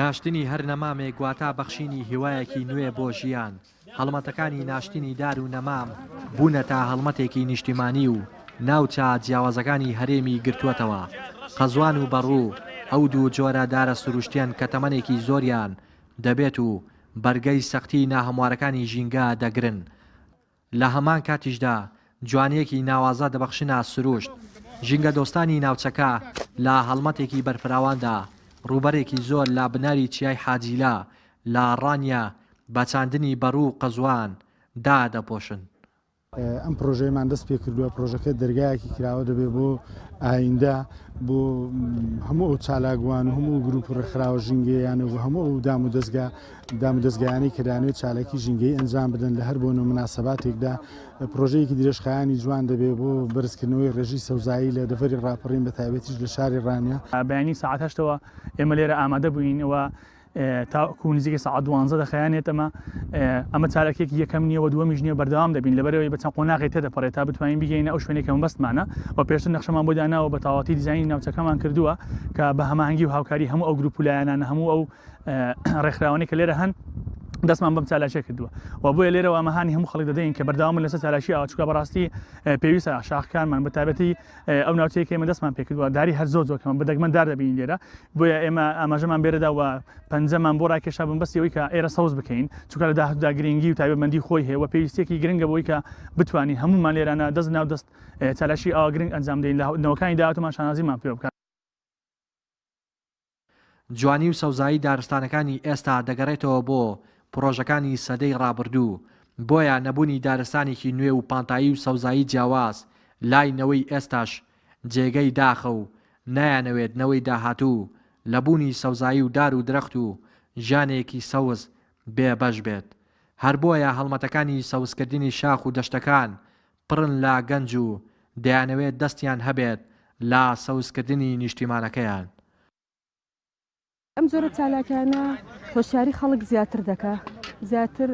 ناشتنی هەر نەمامێک واتا بەخشینی هیوایەکی نوێ بۆ ژیان، هەڵمەتەکانی ناشتنی دار و نەمام بوونەتە هەڵمەتێکی نیشتیمانی و ناوچە جیاوازەکانی هەرێمی گرتووەتەوە، قەزوان و بەڕوو ئەو دوو جۆرە دارە سروشتیەن کە تەمەنێکی زۆریان دەبێت و بەرگەی سەختی ناهەموارەکانی ژینگە دەگرن، لە هەمان کاتیشدا جوانییەکی ناوازە دەبەخشنە سروشت. ژینگەدۆستانی ناوچەکە لە هەڵمەتێکی بەرفراواندا ڕووبەرێکی زۆر لە بناری چیای حاجیلە لە ڕانیە بە چاندنی بەڕوو و قەزوان دادەپۆشن. ئەم پرۆژەیەمان دەست پێکردووە، پرۆژەکە دەرگایەکی کراوە دەبێت بۆ ئایندە بۆ هەموو ئەو چالاکوان و هەموو گروپ و ڕێکخراوە ژینگەیانە و هەموو ئەو دام و دەزگا دام و دەزگایانەی کە دەیانەوێت چالاکی ژینگەیی ئەنجام بدەن لە هەر بۆنە و مناسەباتێکدا پرۆژەیەکی درێژخایەنی جوان دەبێت بۆ بەرزکردنەوەی ڕێژەی سەوزایی لە دەڤەری ڕاپەڕین بە تایبەتیش لە شاری ڕانیە. بەیانی سەعات هەشتەوە ئێمە لێرە ئامادە بووین و تاوەکو نزیکەی سەعات دوانزە دەخایەنێت ئەمە ئەمە چالاکیەکی یەکەم نییە و دووەمیش نییە بەردەوام دەبین لەبەرەوەی بە چەند قۆناغی تێدەپەڕێت تا بتوانین بگەینە ئەو شوێنێک کە مەبەستمانە و پێشتر نەخشەمان بۆ داناوە بە تەواوەتی دیزاینی ناوچەکەمان کردووە کە بە هەماهەنگی و هاوکاری هەموو ئەو گروپ و لایەنانە هەموو ئەو ڕێکخراوانەی کە لێرە هەن دەستمان بەم چالاکیە کردووە و بۆیە لێرەوە ئەمە هانی هەموو خەڵک دەدەین کە بەردەوامن لەسەر چالاکی ئاوا چونکە بەڕاستی پێویستە شاخەکانمان بە تایبەتی ئەو ناوچەیە کە ئێمە دەستمان پێکردووە داری هەر زۆر زۆر کەمە بە دەگمەن دار دەبینین لێرە بۆیە ئێمە ئاماژەمان بێرەدا و پەنجەمان بۆ ڕاکێشا بەمەبەستی ئەوەی کە ئێرە سەوز بکەین چونکە لە داهاتوودا گرنگی و تایبەتمەندی خۆی هەیە و پێویستیەکی گرنگە بۆی کە بتوانین هەموومان لێرانە دەست ناو دەست چالاکی ئاوا گرنگ ئەنجام دەین لە نەوەکانی داهاتوومان شانازیمان پێوە بکات. جوانی و سەوزایی دارستانەکانی ئێستا دەگەڕێتەوە بۆ پڕۆژەکانی سەدەی ڕابردوو، بۆیە نەبوونی دارستانێکی نوێ و پانتایی و سەوزایی جیاواز لای نەوەی ئێستاش جێگەی داخە و نایانەوێت نەوەی داهاتوو لە بوونی سەوزایی و دار و درەخت و ژیانێکی سەوز بێ بەش بێت. هەر بۆیە هەڵمەتەکانی سەوزکردنی شاخ و دەشتەکان پڕن لە گەنج و دەیانەوێت دەستیان هەبێت لە سەوزکردنی نیشتیمانەکەیان. ئەم جۆرە چالاکیانە هۆشیاری خەڵک زیاتر دەکا زیاتر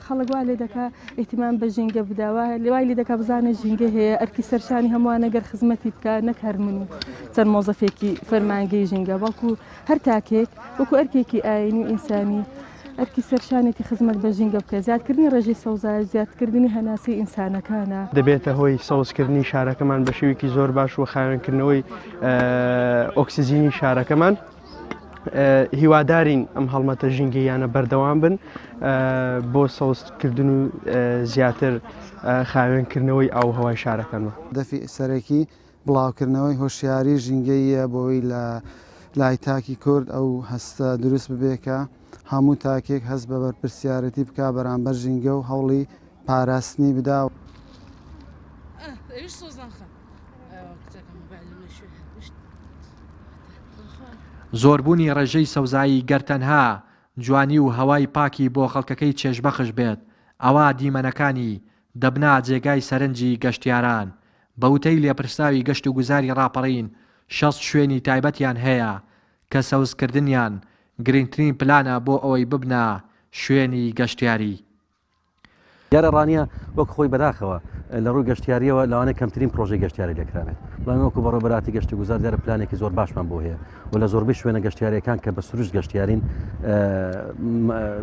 خەڵک وا لێ دەکا ئیهتیمام بە ژینگە بدا وای لێ دەکا بزانێ ژینگە هەیە ئەرکی سەرشانی هەمووانە گەر خزمەتی بکا نەک هەر من و چەند مۆزەفێکی فەرمانگەی ژینگە بەڵکو هەر تاکێک وەکو ئەرکێکی ئاینی و ئینسانی ئەرکی سەرشانێتی خزمەت بە ژینگە بکە زیادکردنی ڕێژەی سەوزایی زیادکردنی هەناسەی ئینسانەکانە. دەبێتە هۆی سەوزکردنی شارەکەمان بە شێوەیەکی زۆر باش و خاوێنکردنەوەی ئۆکسجینی شارەکەمان. هیوادارین ئەم هەڵمەتە ژینگەییانە بەردەوام بن بۆ سەوزکردن و زیاتر خاوێنکردنەوەی ئاووهەوای شارەکەمان. هەدەفی سەرەکی بڵاوکردنەوەی هۆشیاری ژینگەییە بۆی لە لای تاکی کورد ئەو هەستە دروست ببێ کە هەموو تاکێک هەست بە بەرپرسیارێتی بکا بەرامبەر ژینگە و هەوڵی پاراستنی بدا. زۆربوونی ڕێژەی سەوزایی گەر تەنها جوانی و هەوای پاکی بۆ خەڵکەکەی چێژبەخش بێت، ئەوا دیمەنەکانی دەبنە جێگای سەرنجی گەشتیاران. بە وتەی لێپرسراوی گەشتوگوزاری ڕاپەڕین، 60 شوێنی تایبەتیان هەیە کە سەوزکردنیان گرنگترین پلانە بۆ ئەوەی ببنە شوێنی گەشتیاری. دیارە ڕانیە وەک خۆی بەداخەوە. لە ڕووی گەشتیاریەوە لەوانەیە کەمترین پرۆژەی گەشتیاری لێکرابێت بەڵام وەکو بەڕێوەبەراتی گەشتوگوزار دیارە پلانێکی زۆر باشمان بۆ هەیە و لە زۆربەی شوێنە گەشتیاریەکان کە بە سروشت گەشتیارین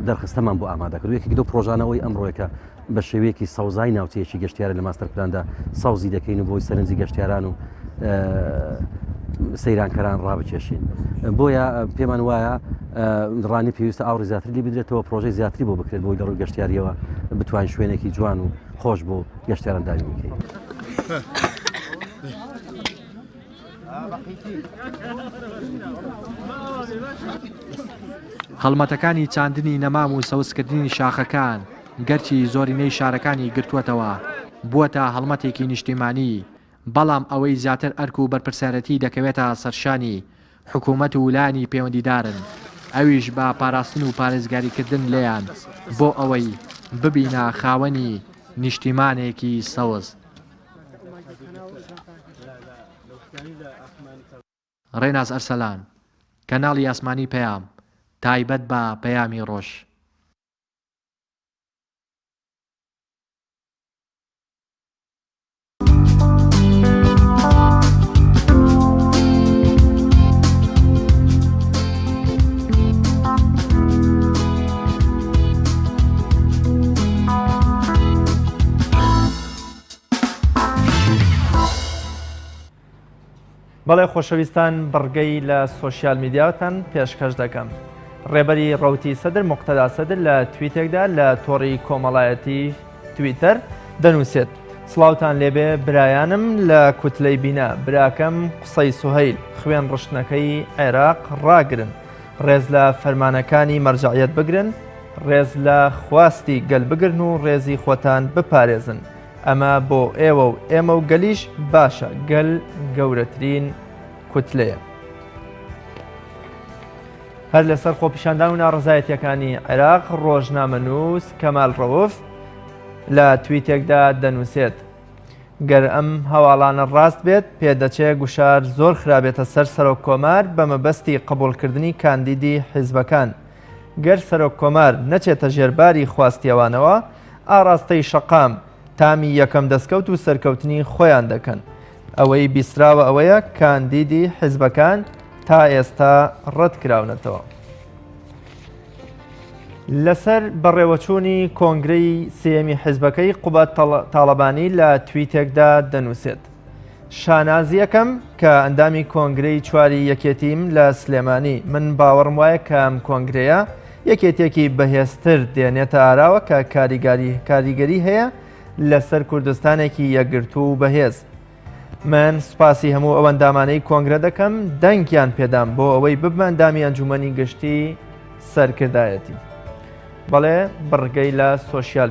دەرخستەمان بۆ ئامادە کرد یەکێک لەو پرۆژانەوەی ئەمڕۆیەکە بە شێوەیەکی سەوزای ناوچەیەکی گەشتیارە لە ماستەر پلاندا سەوزی دەکەین و بۆی سەرنجی گەشتیاران و سەیرانکەران ڕابکێشین بۆیە پێمان وایە ڕانی پێویستە ئاوڕی زیاتر لی بدرێتەوە پرۆژەی زیاتری بۆ بکرێت بۆی لە ڕووی گەشتیاریەوە بتوانین شوێنێکی جوان و خۆش بۆ گەشتیاران دابین بکەین. هەڵمەتەکانی چاندنی نەمام و سەوزکردنی شاخەکان گەرچی زۆرینەی شارەکانی گرتووەتەوە، بووەتە هەڵمەتێکی نیشتیمانی، بەڵام ئەوەی زیاتر ئەرک و بەرپرسیارێتی دەکەوێتە سەرشانی حکومەت و لایەنی پەیوەندیدارن، ئەویش بە پاراستن و پارێزگاریکردن لێیان بۆ ئەوەی ببینە خاوەنی نیشتیمانێکی سەوز. ڕێناس ئەرسەلان، کەناڵی ئاسمانی پەیام، تایبەت بە پەیامی ڕۆژ. بەڵێ خۆشەویستان بڕگەی لە سۆشیال میدیاتان پێشکەش دەکەم. ڕێبەری ڕەوتی سەدر موقتەدا سەدر لە تویتێکدا لە تۆڕی کۆمەڵایەتی تویتەر دەنووسێت سڵاوتان لێبێ برایانم لە کوتلەی بینا براکەم قسەی سوهەیل خوێن ڕشتنەکەی عێراق ڕاگرن ڕێز لە فەرمانەکانی مەرجەعیەت بگرن ڕێز لە خواستی گەل بگرن و ڕێزی خۆتان بپارێزن ئەمە بۆ ئێوە و ئێمە و گەلیش باشە گەل گەورەترین کوتلەیە. هەر لەسەر خۆپیشاندان و ناڕەزایەتیەکانی عێراق ڕۆژنامەنووس کەمال ڕەوف لە تویتێکدا دەنووسێت گەر ئەم هەواڵانە ڕاست بێت پێدەچێ گوشار زۆر خرابێتە سەر سەرۆک کۆمار بە مەبەستی قبوڵکردنی کاندیدی حیزبەکان گەر سەرۆک کۆمار نەچێتە ژێرباری خواستیەوانەوە ئاڕاستەی شەقام تامی یەکەم دەستکەوت و سەرکەوتنی خۆیان دەکەن. ئەوەی بیستراوە ئەوەیە کاندیدی حیزبەکان تا ئێستا ڕەتکراونەتەوە. لەسەر بەڕێوەچوونی کۆنگرەی سێیەمی حیزبەکەی قوباد تاڵەبانی لە تویتێکدا دەنووسێت شانازیەکەم کە ئەندامی کۆنگرەی چواری یەکێتیم لە سلێمانی من باوەڕم وایە کە ئەم کۆنگرەیە یەکێتیەکی بەهێزتر دێنێتە ئاراوە کە کاریگاری کاریگەری هەیە لەسەر کوردستانێکی یەکگرتوو و بەهێز. من سوپاسی هەموو ئەو ئەندامانەی کۆنگرە دەکەم دەنگیان پێدام بۆ ئەوەی ببمە ئەندامی ئەنجومەنی گشتی سەرکردایەتی. بەڵێ بڕگەی لە سۆشیال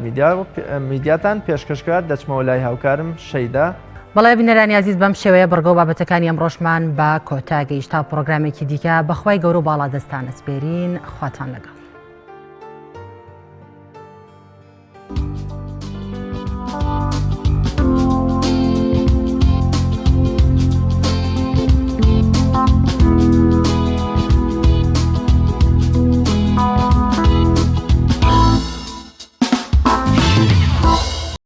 میدیاتان پێشکەشکرا دەچمەوە لای هاوکارم شەیدا. بەڵێ بینەرانی ئازیز بەم شێوەیە بڕگە و بابەتەکانی ئەمڕۆشمان بە کۆتا گەیشت تا پڕۆگرامێکی دیکە بەخوای گەورە و باڵادەستان ئەسپێرین خواتان لەگەڵ.